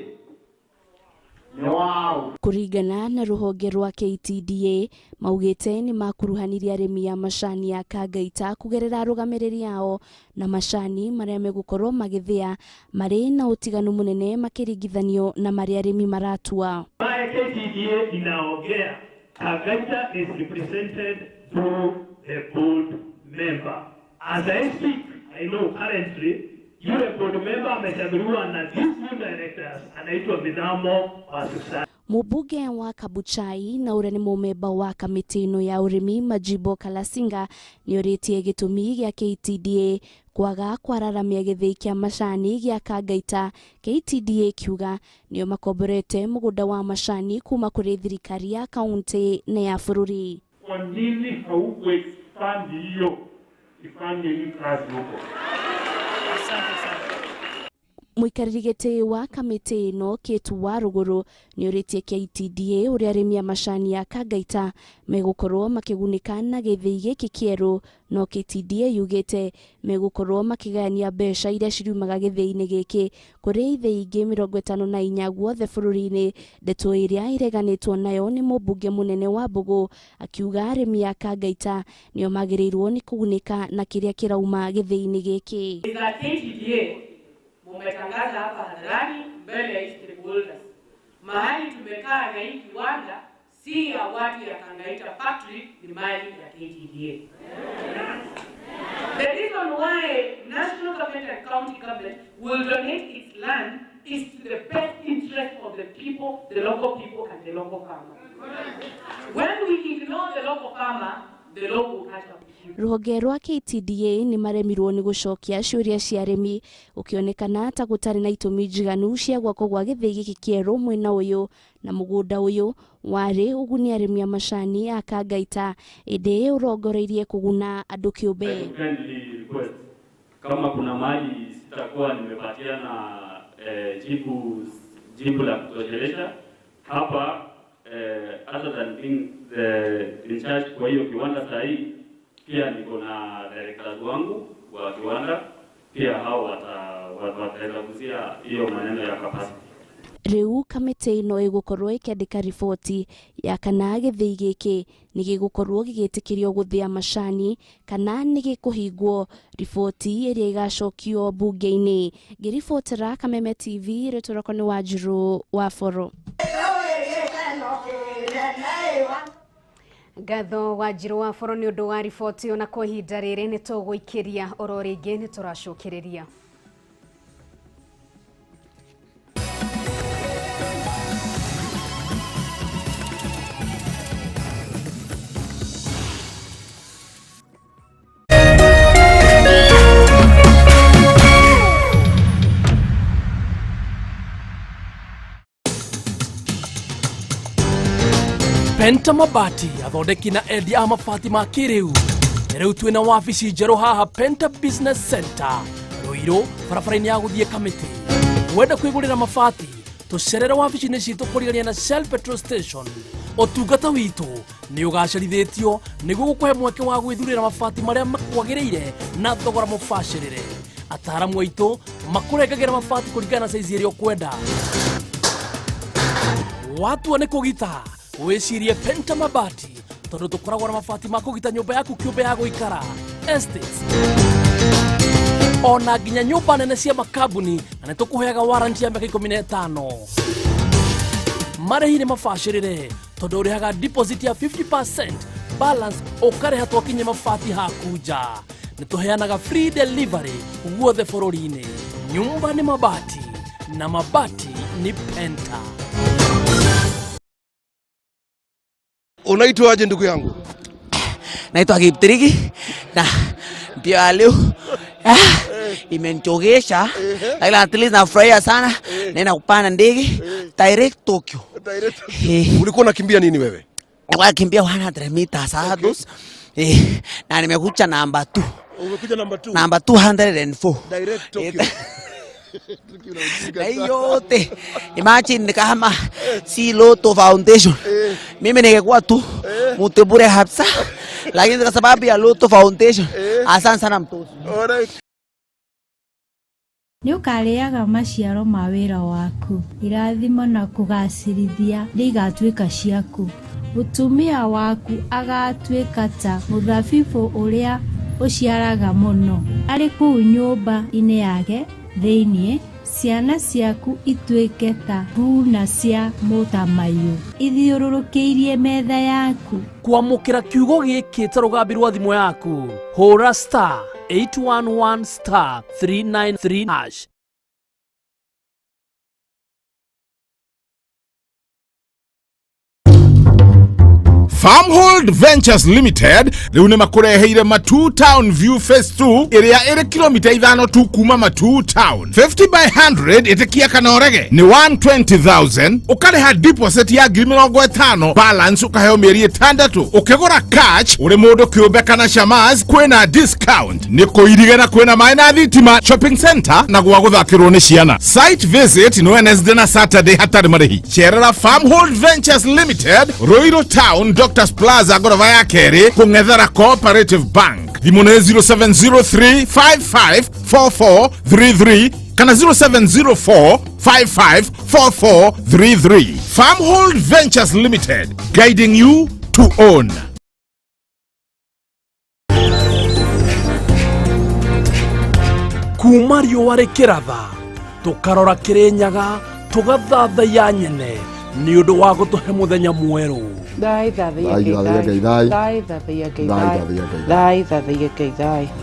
nĩ waũ. Kũringana na rũhonge rwa KTDA maugĩte nĩ makuruhanirie arĩmi a macani a Kangaita kũgerera arũgamĩrĩri ao na macani marĩa megũkorwo magĩthĩa marĩ na ũtiganu mũnene makĩringithanio na marĩa arĩmi maratua. Ambaye KTDA inaongea, Kangaita is represented through the board member. As I speak, I know currently yule board member amechaguliwa na these new directors anaitwa Mithamo wa Susana. Mũmbunge wa Kabuchai na ũrĩa nĩ mũmemba wa kamĩtĩ ĩno ya ũrĩmi Majimbo Kalasinga nĩ orĩtie gĩtũmi gĩa KTDA kwaga kwararamia gĩthĩi kĩa macani gĩa Kangaita. KTDA kiuga nĩo makomborete mũgũnda wa macani kuma kũrĩ thirikari ya kaunti na ya bũrũri. Kwa nini haukuexpand hiyo ifanye hii kazi huko? Mũikarĩri gĩtĩ wa kamĩtĩ ĩno Kate Warũgũrũ nĩ orĩtie KTDA ũrĩa arĩmi a macani a Kangaita megũkorwo makĩgunĩka na gĩthĩi gĩkĩ kĩerũ, no KTDA yugĩte megũkorwo makĩgayania mbeca iria ciriumaga gĩthĩi-inĩ gĩkĩ kũrĩ ithĩi ingĩ 54 guothe bũrũri-inĩ, ndeto ĩrĩa ĩreganĩtwo nayo nĩ mũmbunge mũnene wa Mbũgũ akiuga arĩmi a Kangaita nĩo magĩrĩirwo nĩ kũgunĩka na kĩrĩa kĩrauma gĩthĩi-inĩ gĩkĩ. KTDA mumetangaza hapa hadharani mbele ya stakeholders, mahali tumekaa na hii kiwanda si ya watu ya Kangaita factory, ni mali ya KTDA. The reason why national government and county government will donate its land is to the best interest of the people, the local people and the local farmer. When we ignore the local farmer, the law will catch up. Rũhonge rwa KTDA nĩ maremirwo nĩ gũcokia ciũria cia arĩmi gũkĩonekana ta gũtarĩ na itũmi njiganu cia gwakwo gwa gĩthĩi gĩkĩ kĩerũ mwena ũyũ na mũgũnda ũyũ warĩ ũguni arĩmi a macani a Kangaita ĩndĩ ũrongoreirie kũguna andũ kĩũmbe. Kama kuna mali sitakuwa nimepatiana jibu la kutoshelesha hapa, other than being the in charge kwa hiyo kiwanda sahi, pia niko na directors wangu wa kiwanda, pia hao wataweza kuzia hiyo maneno ya capacity. Rĩu kamĩtĩ ĩno ĩgũkorwo ĩkĩandĩka riboti ya kana gĩthĩi gĩkĩ nĩ gĩgũkorwo gĩgĩtĩkĩrio gũthĩa macani kana nĩ gĩkũhingwo, riboti ĩrĩa ĩgacokio mbunge-inĩ. Ngĩribotera Kameme TV, rĩtwa rĩakwa nĩ Wanjirũ wa Boro. Ngatho Wanjirũ wa Boro nĩ ũndũ wa riboti ona kwa ihinda rĩrĩ nĩ tũgũikĩria oro rĩngĩ nĩ tũracokereria. Penta Mabati athondeki na endia a mabati ma kĩrĩu. Rĩu twĩna wabici njerũ haha Penta Business Center Ruiru barabara-inĩ ya gũthiĩ Kamĩtĩ. Wenda kwĩgũrĩra mabati tũcerere wabici-inĩ citũ kũrigania na Shell Petrol Station. Ũtungata witũ nĩ ũgacerithĩtio nĩguo gũkũhe mweke wa gwĩthurĩra mabati marĩa makwagĩrĩire na thogora mũbacĩrĩre. Ataaramu aitũ makũrengagĩra mabati kũringana na saizi ĩrĩa ũkwenda. Watua nĩ kũgita wĩcirie Penta Mabati tondũ tũkoragwo na mabati ma kũgita nyũmba yaku kĩũmbe ya gũikara estates ona nginya nyũmba nene cia makambuni, na nĩ tũkũheaga warranty ya mĩaka 15. Marĩhi nĩ mabacĩrĩre tondũ ũrĩhaga deposit ya 50% Balance ũkarĩha twakinye mabati haku nja. Nĩ tũheanaga free delivery guothe bũrũri-inĩ. Nyumba ni mabati na mabati ni Penta. Unaitwaje ndugu yangu? Naitwa Kiptiriki na mbio ya leo imenichogesha, lakini at least nafurahia sana. Naenda kupanda ndege direct Tokyo. Ulikuwa unakimbia nini wewe? Nilikuwa nakimbia 100 meters hurdles. Na nimekuja namba 2. Umekuja namba 2? Namba 204. Direct Tokyo. Na yote imagine kama si Lotto Foundation, mimi ningekuwa tu mtu bure kabisa, lakini kwa sababu ya Lotto Foundation, asante sana mtoto. Alright. Nĩ ũkarĩaga maciaro ma wĩra waku, irathimo na kũgaacĩrithia nĩigatuĩka ciaku. Mũtumia waku agatuĩka ta mũthabibũ ũrĩa ũciaraga mũno, arĩ kũu nyũmba-inĩ yake thĩinĩ, ciana ciaku ituĩke ta thuuna cia mũtamaiyũ ithiũrũrũkĩirie metha yaku. Kwamũkĩra kiugo gĩkĩ ta rũgambi rwa thimũ yaku, hũra star 811 star 393 hash. Farmhold Ventures Limited rĩu nĩ makũreheire Matu Town View Phase 2 ĩrĩa ĩrĩ kilomita 5 tu kuma Matu Town. 50 by 100 ĩtĩkia kana ũrege nĩ 120,000, ũkarĩha deposit ya 50,000, balance ũkaheo mĩeri 6. Ũkĩgũra cash ũrĩ mũndũ kĩũmbe kana shamas kwĩna discount. Nĩ kũirige na kwĩna maĩ na thitima, shopping center na gwa gũthakĩrwo nĩ ciana. Site visit nĩ Wednesday na Saturday hatarĩ marĩhi. Cerera Farmhold Ventures Limited, Ruiru Town, Doctors Plaza, ngoroba ya kerĩ, kũng'ethera Cooperative Bank. Thimũ nĩ 0703554433 kana 0704554433. Farmhold Ventures Limited, guiding you to own. Kuma riũa rĩkĩratha tũkarora Kĩrĩnyaga tũgathathaiya nyene nĩ ũndũ wa gũtũhe mũthenya mwerũ.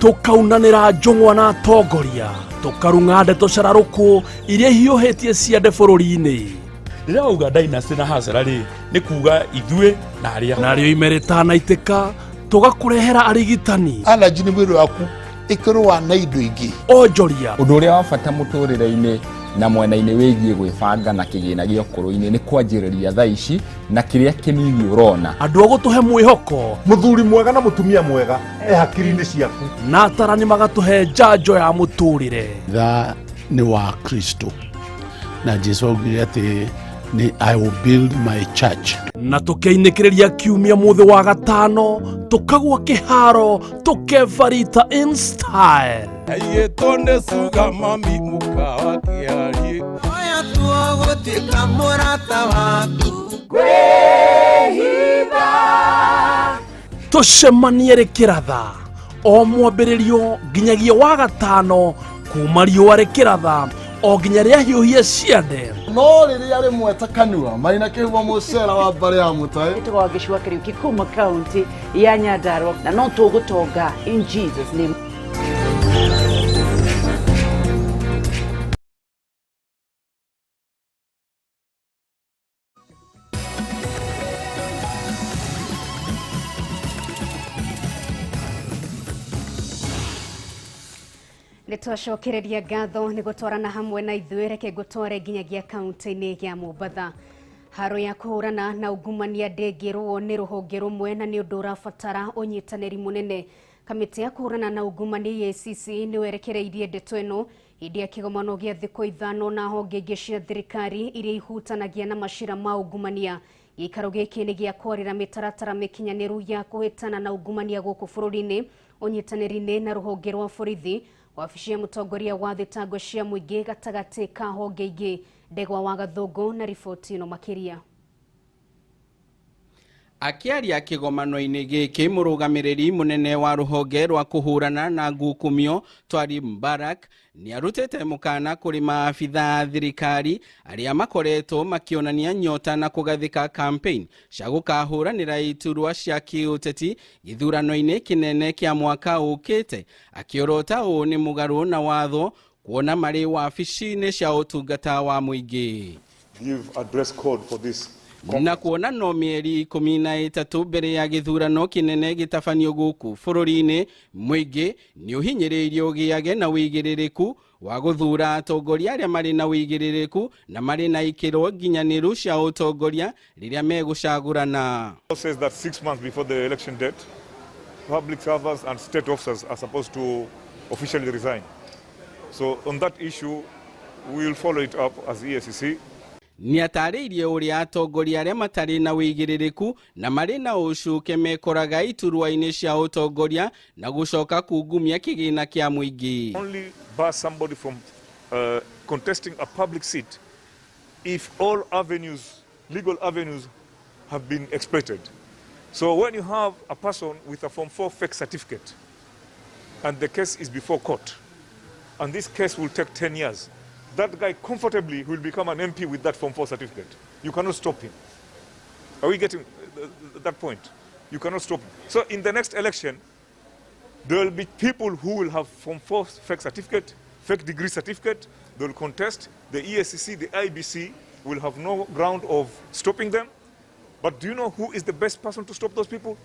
Tũkaunanĩra njũng'wa na atongoria, tũkarung'a ndeto cararũkũ iria hiũhĩtie ciande bũrũri-inĩ. Rĩrĩa wauga dynasty na hasara rĩ, nĩ kuga ithuĩ na arĩa narĩo ime rĩtanaitĩka tũgakũrehera arigitani. Allergy nĩ mwĩrĩ waku ĩkĩrũa na indo ingĩ. Onjoria. Ũndũ ũrĩa wa bata mũtũrĩre-inĩ na mwena-inĩ wĩgiĩ gwĩbanga na kĩgĩna gĩa ũkũrũ-inĩ nĩ kwanjĩrĩria thaa ici na kĩrĩa kĩnini ũrona. Andũ a gũtũhe mwĩhoko, mũthuri mwega na mũtumia mwega e hakiri-inĩ ciaku, na atarani magatũhe njanjo ya mũtũrĩre. Tha nĩ wa Kristo na Jesu augire atĩ nĩ I will build my church. Na tũkeinĩkĩrĩria kiumia mũthĩ wa gatano tũkagwa kĩharo tũkebarita in style. Aiyĩtwo nĩ cuga mami mũkawa kĩarie. Oya tuo gũtuĩka mũrata waku. Kwĩhitha. Tũcemanie rĩkĩratha o mwambĩrĩrio nginyagia wa gatano kuma riũa rĩkĩratha o nginya rĩahiũhie ciande. No rĩrĩa rĩmwe ta kanua marĩ kĩhumo mũcera wa mbarĩ ya mũtaĩ. Ĩtagwo Wangeci wa Kariuki kuma kaunti ya Nyandarua na no tũgũtonga in Jesus name. Nĩtwacokereria ngatho nĩ gũtwarana hamwe na ithuĩ, reke ngũtware nginyagia kaunti-inĩ ya Mombatha. Haro ya kũhũrana na ungumania ndĩngĩrũo nĩ rũhonge rũmwe na nĩ ũndũ ũrabatara ũnyitanĩri mũnene. Kamĩtĩ ya kũhũrana na ungumania EACC nĩ werekereirie ndeto ĩno hĩndĩ ya kĩgomano gĩa thikũ 5 na honge ingĩ cia thirikari iria ihutanagia na macira ma ungumania. Gĩikaro gĩkĩ nĩ gĩa kwarĩra mĩtaratara mĩkinyanĩru ya kũhĩtana na ungumania gũkũ bũrũri-inĩ ũnyitanĩri-inĩ na rũhonge rwa borithi, wabici ya mũtongoria wa thitango cia mũingĩ gatagatĩ ka honge ingĩ. Ndegwa wa Gathũngũ na riboti ĩno makĩria. Akĩaria kĩgomano-inĩ gĩkĩ mũrũgamĩrĩri mũnene wa rũhonge rwa kũhũrana na ngukumio Twari Mbarak nĩarutĩte mũkana kũrĩ maabitha a thirikari arĩa makoretwo makĩonania nyota na kũgathĩka campaign cia gũkahũranĩra iturwa cia kĩũteti gĩthurano-inĩ kĩnene kĩa mwaka ũkĩte, akĩorota ũũ nĩ mũgarũ na watho kuona marĩ wabici-inĩ cia ũtungata wa mũingĩ. Give a dress code for this. Na kuona no mĩeri 13 mbere ya gĩthurano kĩnene gĩtabanio gũkũ bũrũri-inĩ, mũingĩ nĩ ũhinyĩrĩirio ũgĩage na wĩigĩrĩrĩku wa gũthuura atongoria arĩa marĩ na wĩigĩrĩrĩku na marĩ na ikĩro nginyanĩru cia ũtongoria rĩrĩa megũcagũrana. Says that 6 months before the election date, public servants and state officers are supposed to officially resign. So on that issue, we will follow it up as EACC. Nĩatarĩirie ũrĩa atongoria arĩa matarĩ na wĩigĩrĩrĩku na marĩ na ũcuke mekoraga iturwa-inĩ cia ũtongoria na gũcoka kungumia kĩgĩna kĩa mũingĩ. Only bar somebody from contesting a public seat if all avenues, legal avenues, have been exploited. So when you have a person with a Form 4 fake certificate and the case is before court, and this case will take 10 years, that guy comfortably will become an MP with that Form 4 certificate. You cannot stop him. Are we getting that point? You cannot stop him. So in the next election, there will be people who will have Form 4 fake certificate, fake degree certificate. They will contest. The EACC, the IBC will have no ground of stopping them. But do you know who is the best person to stop those people?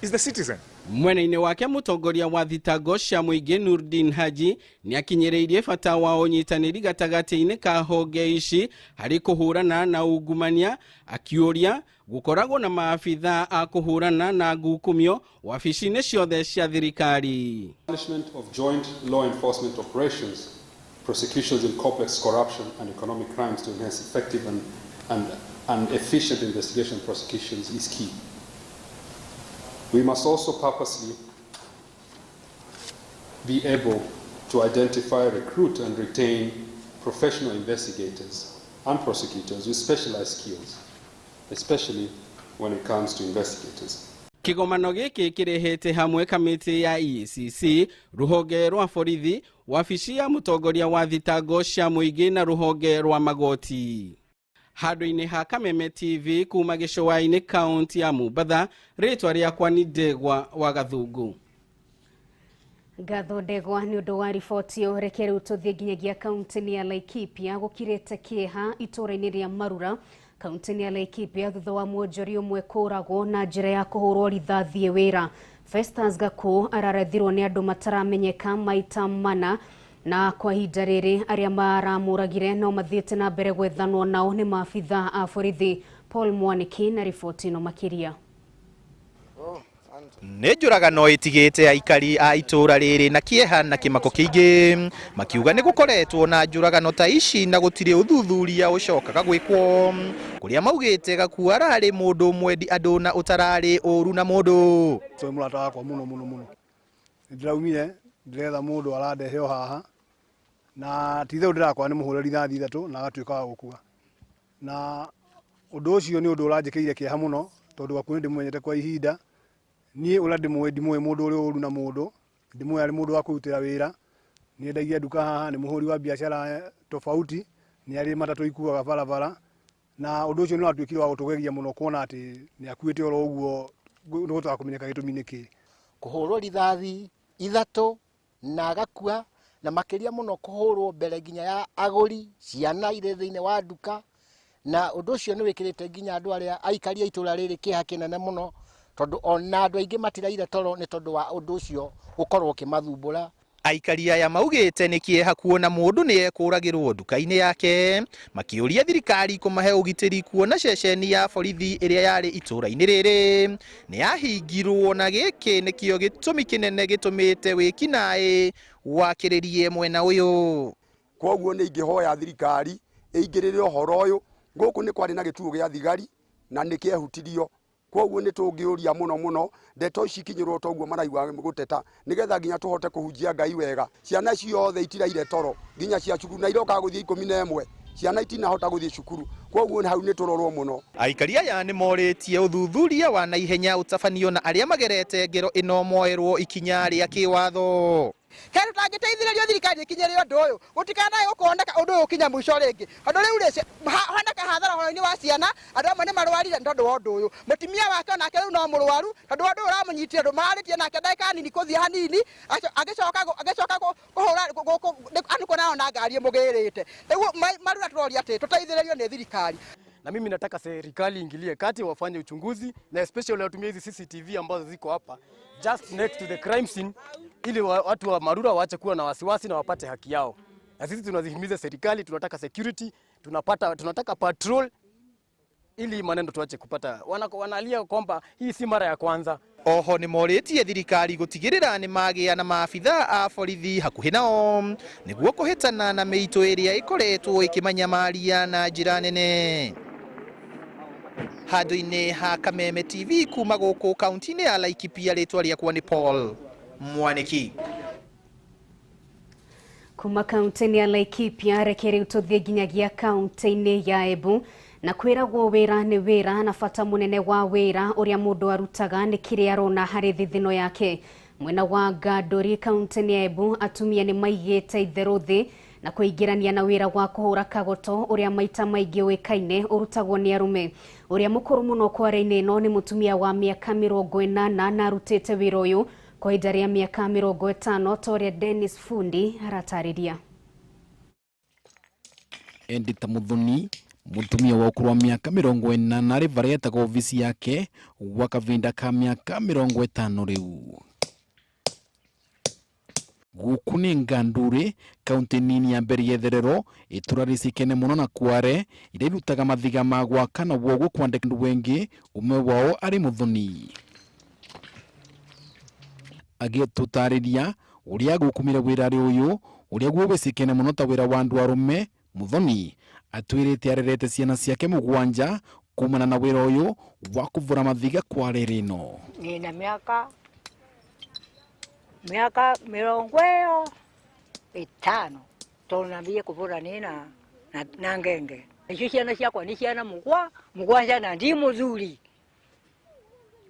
Is the citizen. Mwena-inĩ wake mũtongoria wa thitango cia mũingĩ Nurdin Haji nĩakinyĩrĩirie bata wa ũnyitanĩri gatagatĩ-inĩ ka honge ici harĩ kũhũrana na ungumania, akiũria gũkoragwo na maabitha a kũhũrana na ngukumio wabici-inĩ ciothe cia thirikari. Establishment of joint law enforcement operations, prosecutions in complex corruption and economic crimes to enhance effective and efficient investigation prosecutions is key. We must also purposely be able to identify, recruit, and retain professional investigators and prosecutors with specialized skills, especially when it comes to investigators. Kĩgomano gĩkĩ kĩrehete hamwe kamĩtĩ ya EACC, rũhonge rwa borithi, wabici ya mũtongoria wa thitango cia mũingĩ na rũhonge rwa magoti. Handũ-inĩ ha Kameme TV kuma gĩcũa-inĩ kaunti ya Mombatha, rĩtwa rĩakwa nĩ Ndegwa wa Gathungu. Ngatho Ndegwa nĩ ũndũ wa riboti ĩyo. Reke rĩu tũthiĩ nginyagia kaunti-inĩ ya Laikipia. Gũkirĩte kĩeha itũũra-inĩ rĩa Marura kaunti-inĩ ya Laikipia thutha wa mwonjori ũmwe kũũragwo na njĩra ya kũhũrwo rithathi wĩra. Festus Gaku ararethirwo nĩ andũ mataramenyeka maita mana, na kwa ihinda rĩrĩ arĩa maramũragire no mathiĩte na mbere gwethanwo nao nĩ maabitha a borithi. Paul Mwaniki na riboti ĩno makĩria. Nĩ njũragano ĩtigĩte aikari a itũũra rĩrĩ na kĩeha na kĩmako kĩingĩ, makiuga nĩ gũkoretwo na njũragano ta ici na gũtirĩ ũthuthuria ũcokaga gwĩkwo, kũrĩa maugĩte Gaku ararĩ mũndũ mwendi andũ na ũtararĩ ũru na mũndũ. Tũĩ mũrata wakwa mũno mũno mũno, ndĩraumire ndĩretha mũndũ arandehe o haha, na ti itherũ ndĩrakora nĩ mũhũre rithathi 3 na agatuĩka wa gũkua, na ũndũ ũcio nĩ ũndũ ũranjĩkĩire kĩeha mũno tondũ Gaku nĩ ndĩmũmenyete kwa ihinda. Niĩ ũrĩa ndĩmũĩ ndimũĩ mũndũ ũrĩ ũru na mũndũ, ndimũĩ arĩ mũndũ wa kwĩrutĩra wĩra, nĩendagia nduka haha, nĩ mũhũri wa biacara tofauti, nĩ arĩ matatũ ikuaga barabara, na ũndũ ũcio nĩ watuĩkire wa gũtũgegia mũno kuona atĩ nĩ akuĩte oro ũguo nĩ gũtaga kũmenyeka gĩtũmi nĩ kĩĩ. Kũhũrwo rithathi 3 na agakua, na makĩria mũno kũhũrwo mbere nginya ya agũri, ciana irĩ thĩinĩ wa nduka, na ũndũ ũcio nĩ wĩkĩrĩte nginya andũ arĩa aikari a itũũra rĩrĩ kĩeha kĩnene mũno, tondũ ona andũ aingĩ matiraire toro nĩ tondũ wa ũndũ ũcio gũkorwo ũkĩmathumbũra. Aikari aya maugĩte nĩ kĩeha kuona mũndũ nĩ ekũragĩrwo nduka-inĩ yake, makĩũria thirikari kũmahe ũgitĩri kuona ceceni ya borithi ĩrĩa yarĩ itũũra-inĩ rĩrĩ nĩ yahingirwo, na gĩkĩ nĩkĩo gĩtũmi kĩnene gĩtũmĩte wĩkinaĩ wakĩrĩrie mwena ũyũ. Kwoguo nĩ ingĩhoya thirikari ĩingĩrĩre ũhoro ũyũ. Gũkũ nĩ kwarĩ na gĩtuo gĩa thigari na nĩ kĩehutirio, kwoguo nĩ tũngĩũria mũno mũno ndeto ici ikinyĩrwo toguo maraigua gũteta, nĩgetha nginya tũhote kũhunjia Ngai wega. Ciana ciothe itiraire toro nginya cia cukuru na irokaga gũthiĩ 11 Ciana itinahota guthie cukuru, koguo hau ni turorwo muno. Aikari aya ni moritie uthuthuria wa naihenya utabanio na aria magerete ngero ino moerwo ikinya ria kiwatho. Kero tangiteithĩrĩrio thirikari ĩkinyĩre ũndũ ũyũ gũtikanae gũkoneka ũndũ ũyũ ũkinya mũico rĩngĩ, tondũ rĩu rĩ honeka hathara ũhoro-inĩ wa ciana, andũ amwe nĩ marwarire nĩ tondũ wa ũndũ ũyũ. Mũtumia wake onake rĩu no mũrwaru tondũ ũndũ ũyũ ũramũnyitire ndũ mararĩtie nake ndagĩka nini kũthiĩ hanini, agĩcoka kũhũra anukwo nayo na ngari ĩmũgĩrĩte. Rĩu marura tũroria atĩ tũteithĩrĩrio nĩ thirikari. Na mimi nataka serikali ingilie kati, wafanye uchunguzi na especially watumie hizi CCTV ambazo ziko hapa just next to the crime scene, ili watu wa Marura waache kuwa na wasiwasi na wapate haki yao. Na sisi tunazihimiza serikali, tunataka security, tunataka patrol ili maneno tuache kupata. Wanalia kwamba hii si mara ya kwanza. Oho ni morĩtie thirikari gũtigĩrĩra nĩ magĩa na maabitha a borithi hakuhĩ nao nĩguo kũhĩtana na mĩitũ ĩrĩa ĩkoretwo ĩkĩmanyamaria na njĩra nene. Handũ-inĩ ha Kameme TV kuma gũkũ kaunti-inĩ ya Laikipia, rĩtwa rĩakwa nĩ Paul Mwaniki. Kuma kaunti-inĩ ya Laikipia, reke rĩu tũthiĩ nginyagia kaunti-inĩ ya Embu. Na kwĩragwo wĩra nĩ wĩra na bata mũnene wa wĩra ũrĩa mũndũ arutaga nĩ kĩrĩa arona harĩ thithino yake. Mwena wa Ngandũri kaunti-inĩ ya Embu, atumia nĩ maigĩte itherũ thĩ na kũingĩrania na wĩra wa kũhũra kagoto ũrĩa maita maingĩ ũĩkaine ũrutagwo nĩ arũme. Ũrĩa mũkũrũ mũno kware-inĩ ĩno nĩ mũtumia wa mĩaka 80 na arutĩte wĩra ũyũ kwa ihinda rĩa mĩaka 50 ta ũrĩa Dennis Fundi aratarĩria. Edita Muthoni, mutumia wa ũkũrũ wa mĩaka 80 arĩ varĩa etagwo obici yake gwa kavinda ka mĩaka 50 rĩu. Gũkũ nĩ Ngandũri, kaunti nini ya mbere ya itherero itũra rĩcikene mũno na Kware iria irutaga mathiga ma gwaka na woguo kwandĩka andũ aingĩ, ũmwe wao arĩ Muthoni. Agĩtũtarĩria ũrĩa gũkumire wĩra ũyũ ũrĩa guo wĩcikene mũno ta wĩra wa andũ arũme, Muthoni atwĩrĩte arerete ciana ciake 7 kumana na wĩra ũyũ wa kũvũra mathiga Kware rĩno. Nina miaka 50 tondu kuvura nina na ngenge. Icio ciana ciakwa ni ciana mugwanja na ndi muthuri.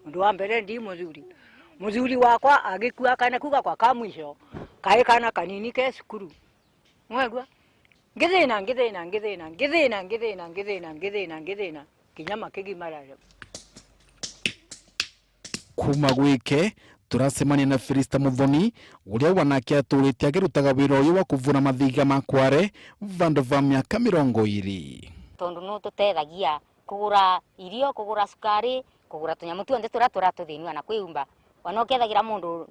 Undu wa mbere ndi muthuri. Muthuri wakwa agikua kana kuga kwa kamwisho kai kana kanini ke cukuru. Mwegua ngithina ngithina ngithina ngithina ngithina ngithina ngithina ngithina kinya makigimara. Kuma gwike turacemania na Felista Muthoni uria wanake aturite agirutaga wira uyu wa kuvura mathiga ma Kware vandu va miaka 20. Tondu no tutethagia kugura irio, kugura cukari, kugura tunyamu tuonthe turia turatuthinua na kwiyumba wana ukethagira mundu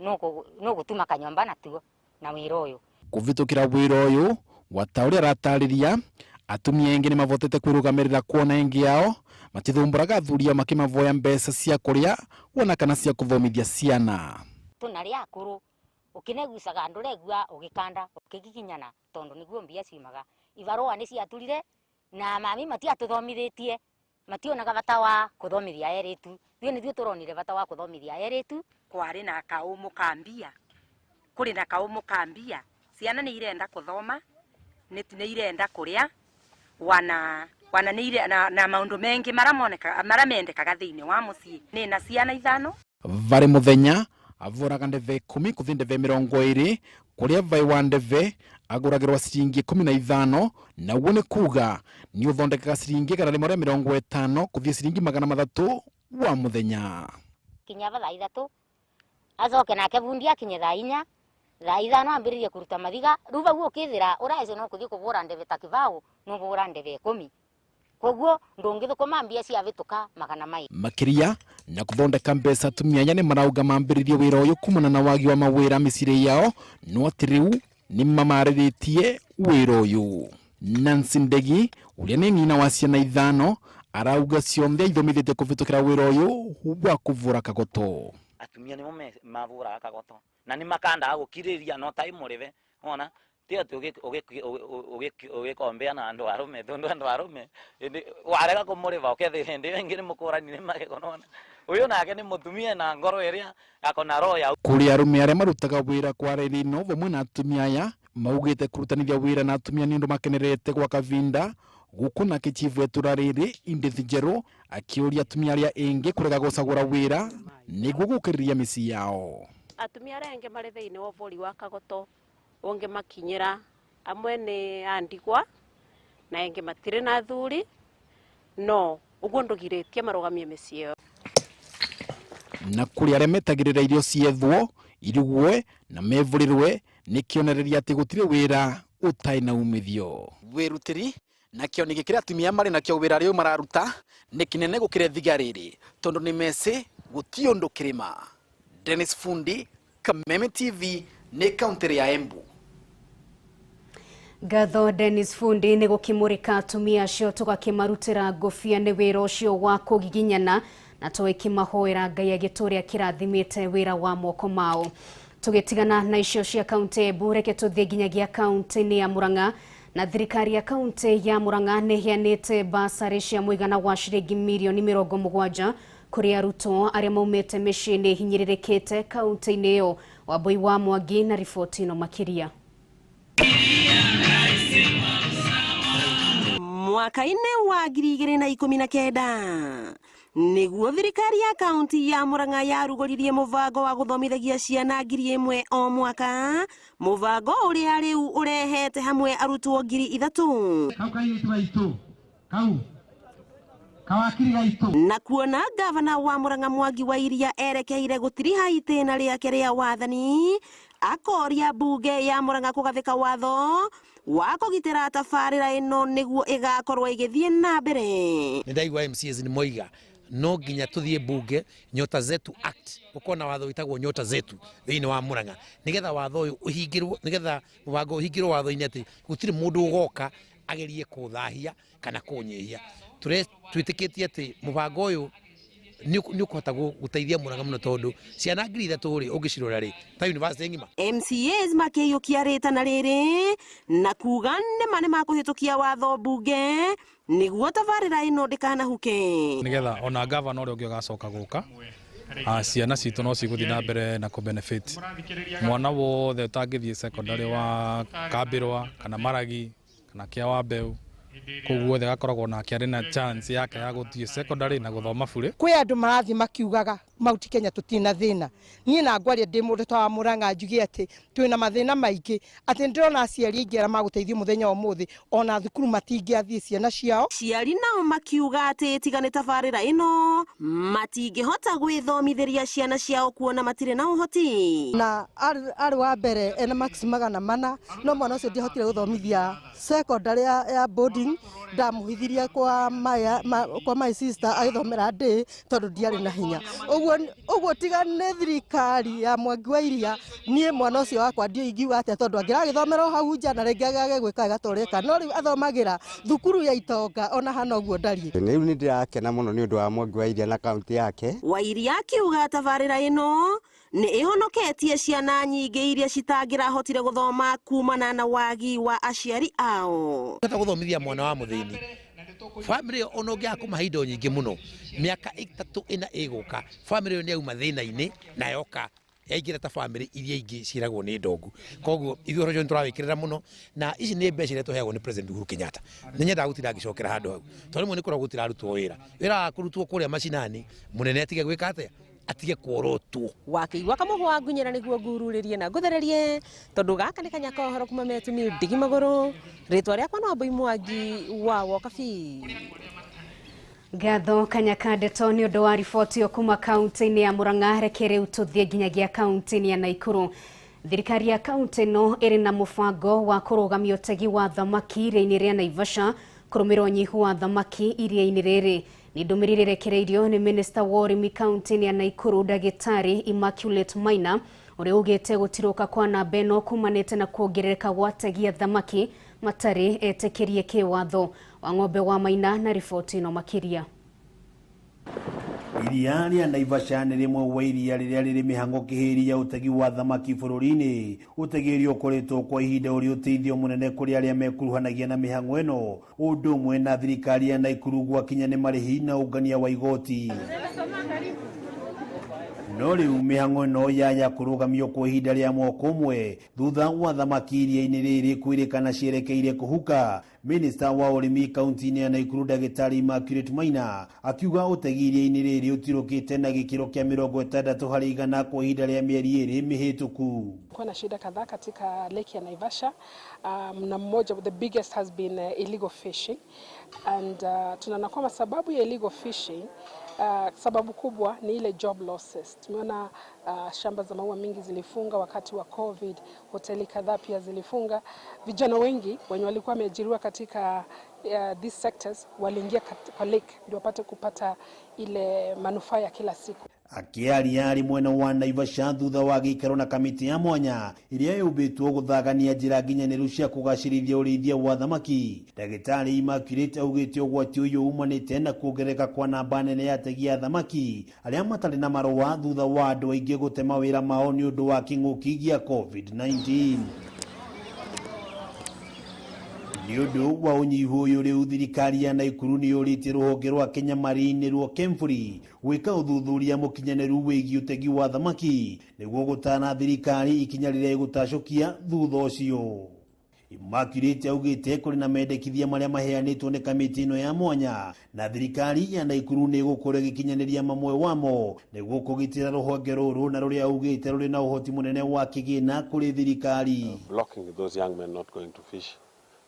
no gutuma kanyomba natuo na wira uyu. Kuvitukira wira uyu wata uria aratariria atumia aingi ni mavotete kwirugamirira kuona ingi yao matithumburaga athuria makimavoya mbeca cia kuria wona kana cia kuthomithia ciana. Tunaria akuru ukinegucaga nduregua ugikanda ukigiginyana tondu niguo mbia ciumaga. Ibarua ni ciaturire na mami matiatuthomithitie, mationaga bata wa kuthomithia eritu. Ithuĩ nithuĩ turonire bata wa kuthomithia eritu. Kwari na kaumu kambia, kuri na kaumu kambia, ciana ni irenda kuthoma, ni irenda kuria, wana ni ire na maundu mengi maramoneka maramendekaga thiini wa mucii. Ni na ciana 5. Vari muthenya avuraga ndeve 10 kuthi ndeve 20 kuria vai wa ndeve aguragirwa ciringi 15 na uguo ni kuga ni uthondekaga ciringi 150 kuthi ciringi 300 wa muthenya. Kinya thaa 3 acoke nake bundi akinye thaa 4 thaa 5 ambiririe kuruta mathiga riu vau ukithira uraico no kuthi kuvura ndeve ta kibao no kuvura ndeve 10 koguo ndungithukuma mbia ciavituka 200. Makiria na kuthondeka mbeca atumia aya ni marauga mambiririe wira uyu kumana na wagi wa mawira miciri yao no ati riu ni mamariritie wira uyu. Nancy Ndegi uria ni nyina wa ciana 5 arauga cionthe ithomithite kuvitukira wira uyu wa kuvura kagoto. Atumia nimo mavuraga kagoto na ni makandaga gukiriria no tai murive ona ti ati ugikombea na andu arume tondu andu arume warega kumuriva ukethira hindi iyo ingi ni mukuranire magego nona uyu nake ni mutumia na ngoro iria akona roho ya kuri arume aria marutaga wira Kware rino vamwe na atumia aya Maugite kurutanithia wira na atumia ni undu makenerete gwa kavinda guku nake chifu etura riri Edith Njeru akiuria atumia aria ingi kurega gucagura wira niguo gukiriria micii yao. Atumia aria angi mari thiini wa bũrũri wa Kagoto ungi makinyira amwe ni andigwa na engi matire na athuri no uguo ndugiritie marugamie micii yao. Na kuri aria metagirira irio ciethwo irugwe na mevurirwe ni kionereria ati gutire wira utai na umithio. Wirutiri na kioniki kiria atumia mari nakio wira riu mararuta ni kinene gukire thiga riri tondu ni meci guti undu kirima. Dennis Fundi, Kameme TV, ni kaunti ya Embu. Ngatho Dennis Fundi ni gukimurika atumia acio tugakimarutira ngobia ni wira ucio wa kugiginyana na twikimahoera Ngai agituria kirathimite wira wa moko mao. Tugitigana na icio cia kaunti Embu, reke tuthie nginyagia kaunti ya Murang'a. Na thirikari ya kaunti ya Murang'a ni iheanite basarĩ cia mũigana wa ciringi mirioni 70 kũrĩ arutwo arĩa maumĩte mĩciĩ-inĩ hinyĩrĩrĩkĩte kaunti-inĩ ĩyo. Wambui wa Mwangi na riboti ĩno makĩria. Mwaka-inĩ wa 2019 niguo thirikari ya kaunti ya Murang'a yarugũririe mũbango wa gũthomithagia ciana 1000 o mwaka, mũbango ũrĩa rĩu ũrehete hamwe arutwo 3000. Na kuona gavana wa Murang'a Mwangi wa Iria erekeire gũtiriha itĩna rĩake rĩa wathani, akoria bunge ya Murang'a kũgathĩka watho wa kũgitĩra tabarĩra ĩno nĩguo ĩgakorwo ĩgĩthiĩ na mbere. Nĩ ndaigua MCAs nĩ moiga no nginya tuthie bunge Nyota Zetu Act ukona watho witagwo Nyota Zetu thiini wa Murang'a nigetha watho uyu uhingirwo, nigetha mubango uhingirwo watho-ini ati gutiri mundu ugoka agerie kuthahia kana kunyihia. Twitikitie ati mubango uyu ni ukuhota guteithia Murang'a muno tondu ciana 3000 ri ungicirora ri ta university ng'ima. MCAs makĩiyũkia rĩtana rĩrĩ na kuga nĩma nĩmakũhĩtũkia watho bunge nĩguo tabarĩra ĩno ndĩkanahuke, nigetha ona gavana ũrĩa ũngĩ ũgacoka gũka ciana citũ no cigũthiĩ na mbere na kũ-benefit. Mwana wothe ũtangĩthiĩ secondary wa Kambĩrwa kana Maragi kana Kĩa wa Mbeu kũu guothe gakoragwo nake arĩ na chance yake ya gũthiĩ secondary na gũthoma bure. Kwĩ andũ marathiĩ makiugaga Mount Kenya tũtirĩ na thĩna. Niĩ na ngwaria ndĩ mũndũ ta wa Murang'a njuge atĩ twĩna mathĩna maingĩ, atĩ ndĩrona aciari aingĩ arĩa magũteithio mũthenya wa ũmũthĩ ona thukuru matingĩathiĩ ciana ciao. Aciari nao makiuga atĩ tiga nĩ tabarĩra ĩno matingĩhota gwĩthomithĩria ciana ciao kuona matirĩ na ũhoti. Na arĩ wa mbere ena max 400 no mwana ũcio ndiahotire gũthomithia secondary ya boarding, ndamũhithirie kwa my sister agĩthomera day tondũ ndiarĩ na hinya. Ũguo tiga nĩ thirikari ya Mwangi wa Iria niĩ mwana ũcio wakwa ndiũ ingiuga atĩa tondũ angĩragĩthomera o hau nja na rĩngĩ agage gwĩka wega ta ũrĩa eka, no rĩu athomagĩra thukuru ya itonga ona hana ũguo ndariĩ. Rĩu nĩ ndĩrakena mũno nĩ ũndũ wa Mwangi wa Iria na kaunti yake. Wa Iria akiuga tabarĩra ĩno nĩ ĩhonoketie ciana nyingĩ iria citangĩrahotire gũthoma kumana na wagi wa aciari ao. Hota gũthomithia mwana wa mũthĩni family ona ũngĩaga kũmahe indo nyingĩ mũno mĩaka 3 4 ĩgũka family ĩyo nĩ yauma thĩna-inĩ na yoka yaingĩra ta family iria ingĩ ciĩragwo nĩ ndongu. Koguo ithuĩ ũhoro ũcio nĩtũrawĩkĩrĩra mũno na ici nĩ mbeca iria tũheagwo nĩ President Uhuru Kenyatta. Nĩ nyendaga gũtinda ngĩcokera handũ hau tondũ rĩmwe nĩ kũragwo gũtirarutwo wĩra, wĩra wa kũrutwo kũrĩa macinani mũnene atige gwĩka atĩa, atige kuorotwo. Wakĩigua kamũhwa ngunyĩra nĩguo ngururĩrie na ngũthererie tondũ gaka nĩ kanya ka ũhoro kuma metumi ndigi magũrũ. Rĩtwa rĩakwa no Wambui Mwangi wa Wokabi. Ngatho Kanyaka Ndeto nĩ ũndũ wa riboti ĩyo kuma kaunti-inĩ ya Murang'a. Reke rĩu tũthiĩ nginyagia kaunti-inĩ ya Naikuru. Thirikari ya kaunti ĩno ĩrĩ na mũbango wa kũrũgamia ũtegi wa thamaki iria-inĩ rĩa Naivasha kũrũmĩrĩra ũnyihu wa thamaki iria-inĩ rĩrĩ. Nĩ ndũmĩrĩri ĩrekereirio nĩ minista wa ũrĩmi kaunti-inĩ ya Naikuru Ndagĩtarĩ Immaculate Maina ũrĩa ugĩte gũtirũka kwa namba ĩno kumanĩte na kuongerereka gwa ategi a thamaki matarĩ etĩkĩrie kĩwatho. Wa Ng'ombe wa Maina na riboti ĩno makĩria. Iria rĩa Naivasha nĩ rĩmwe wa iria rĩrĩa rĩrĩ mĩhang'o kĩhĩri ya ũtegi wa thamaki bũrũri-inĩ. Ũtegi ũrĩa ũkoretwo kwa ihinda ũrĩ ũteithio mũnene kũrĩ arĩa mekuruhanagia na mĩhang'o ĩno, ũndũ ũmwe na thirikari ya Naikuru gwakinya nĩ marĩhi na ũngania wa igoti. No rĩu mĩhang'o ĩno yaya kũrũgamio kwa ihinda rĩa mwaka ũmwe thutha wa thamaki iria-inĩ rĩrĩ kwĩrĩkana cierekeire kũhuka. Minista wa ũrĩmi kaunti-inĩ ya Naikuru Ndagĩtarĩ Immaculate Maina akiuga ũtegi iria-inĩ rĩrĩ ũtirũkĩte na gĩkĩro kĩa 60% kwa ihinda rĩa mĩeri 2 mĩhĩtũku. Kuna na shida kadhaa katika lake ya Naivasha, na mmoja, the biggest has been illegal fishing and tunaona kwamba sababu ya illegal fishing, sababu kubwa ni ile job losses. Tumeona shamba za maua mingi zilifunga wakati wa COVID, hoteli kadhaa pia zilifunga. Vijana wengi wenye walikuwa wameajiriwa katika these sectors waliingia kwa lake ndio wapate kupata ile manufaa ya kila siku. Akiaria arĩ mwena wa Naivasha thutha wa gĩikaro na kamĩtĩ ya mwanya ĩrĩa yũmbĩtwo gũthagania njĩra nginyanĩru cia kũgacĩrithia ũrĩithia wa thamaki, Ndagĩtarĩ Immaculate augĩte ũgwati ũyũ umanĩte na kuongerereka kwa namba nene ya ategi a thamaki arĩa matarĩ na marũa thutha wa andũ aingĩ gũte mawĩra mao nĩ ũndũ wa kĩng'ũki gĩa COVID-19. Nĩ ũndũ wa ũnyihu ũyũ rĩu thirikari ya Naikuru nĩ yũrĩtie rũhonge rwa Kenya Marine nĩruo KEMFRI gwĩka ũthuthuria mũkinyanĩru wĩgiĩ ũtegi wa thamaki nĩguo gũtana thirikari ikinya rĩrĩa ĩgũtacũkia thutha ũcio. Immaculate augĩte kũrĩ na mendekithia marĩa maheanĩtwo nĩ kamĩtĩ ĩno ya mwanya na thirikari ya Naikuru nĩ ĩgũkorwo ĩgĩkinyanĩria mamwe wamo nĩguo kũgitĩra rũhonge rũrũ na rũrĩa augĩte rũrĩ na ũhoti mũnene wa kĩgĩna kũrĩ thirikari. Blocking those young men not going to fish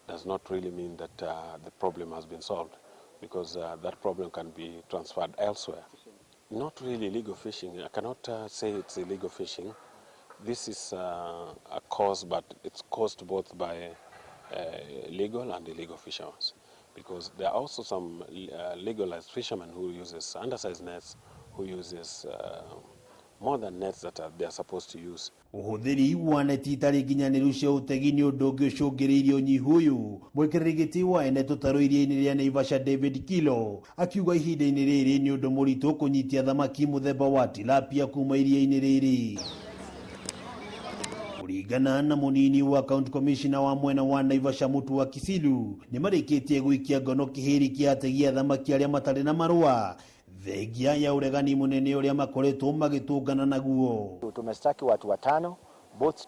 does not really mean that the problem has been solved, because that problem can be transferred elsewhere. Not really illegal fishing. I cannot say it's illegal fishing. This is a cause, but it's caused both by legal and illegal fishermen, because there are also some legalized fishermen who uses undersized nets, who uses more than nets that they are supposed to use. Ũhũthĩri wa neti itarĩ nginyanĩru cia ũtegi nĩ ũndũ ũngĩ ũcũngĩrĩirie ũnyihu ũyũ. Mwĩkĩrĩri gĩtĩ wa ene tũtarũ iria-inĩ rĩa Naivasha David Kilo akiuga ihinda-inĩ rĩrĩ nĩ ũndũ mũritũ kũnyitia thamaki mũthemba wa tilapia kuma iria-inĩ rĩrĩ. Kũringana na mũnini wa county commissioner wa mwena wa Naivasha Mutua Kisilu nĩ marĩkĩtie gũikia ngono kĩhĩri kĩa ategi a thamaki arĩa matarĩ na marũa thengia ya ũregani mũnene ũrĩa makoretwo magĩtũngana naguo. Tumestaki watu 5, boats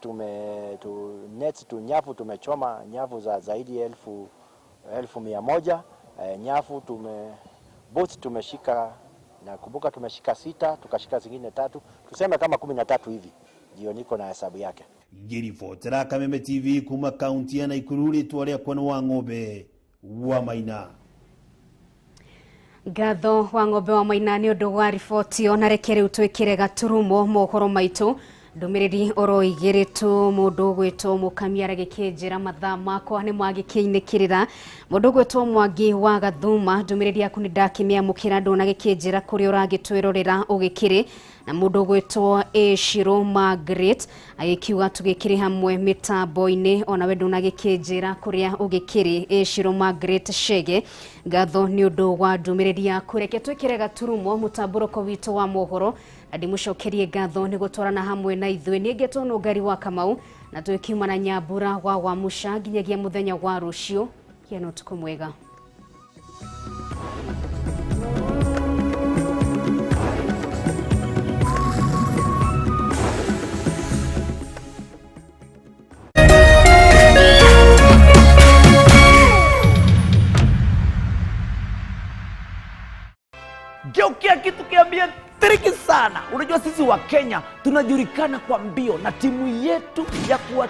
nets tu nyavu tumechoma nyavu za zaidi ya 1,100, nyavu boats tumeshika, na kumbuka tumeshika 6, tukashika zingine 3, tuseme kama 13 hivi ndio niko na hesabu yake. Ngĩribotera Kameme TV kuma kaunti ya Naikuru rĩtwa rĩakwa nĩ wa Ng'ombe wa Maina. Ngatho wa Ng'ombe wa Maina nĩ ũndũ wa riboti ona reke rĩu twĩkĩre gaturumo mohoro maitũ. Ndũmĩrĩri oro igĩrĩ tu mũndũ ũgwĩtwo Mũkamia aragĩkĩnjĩra mathaa makwa nĩ magĩkĩinĩkĩrĩra. Mũndũ ũgwĩtwo Mwangi wa Gathuma ndũmĩrĩri yaku nĩ ndakĩmĩamũkĩra ndũnagĩkĩnjĩra kũrĩa ũragĩtwĩrorera ũgĩkĩrĩ. Na mũndũ ũgwĩtwo Eshiro Margaret agĩkiuga tũgĩkĩrĩ hamwe mĩtambo-inĩ onawe ndũnagĩkĩnjĩra kũrĩa ũgĩkĩrĩ. Eshiro Margaret Shege ngatho nĩ ũndũ wa ndũmĩrĩri yaku. Reke twĩkĩre gaturumo mũtambũrũko witũ wa mohoro na ndĩmũcokerie ngatho nĩ gũtwarana hamwe na ithuĩ. Niĩ ngetwo Nũngari wa Kamau na twĩkiuma na Nyambura wa Wamuca nginyagia mũthenya wa rũciũ. Kĩa na ũtukũ mwega. Geukia kitu kiambia triki sana. Unajua sisi wa Kenya tunajulikana kwa mbio na timu yetu ya kuwa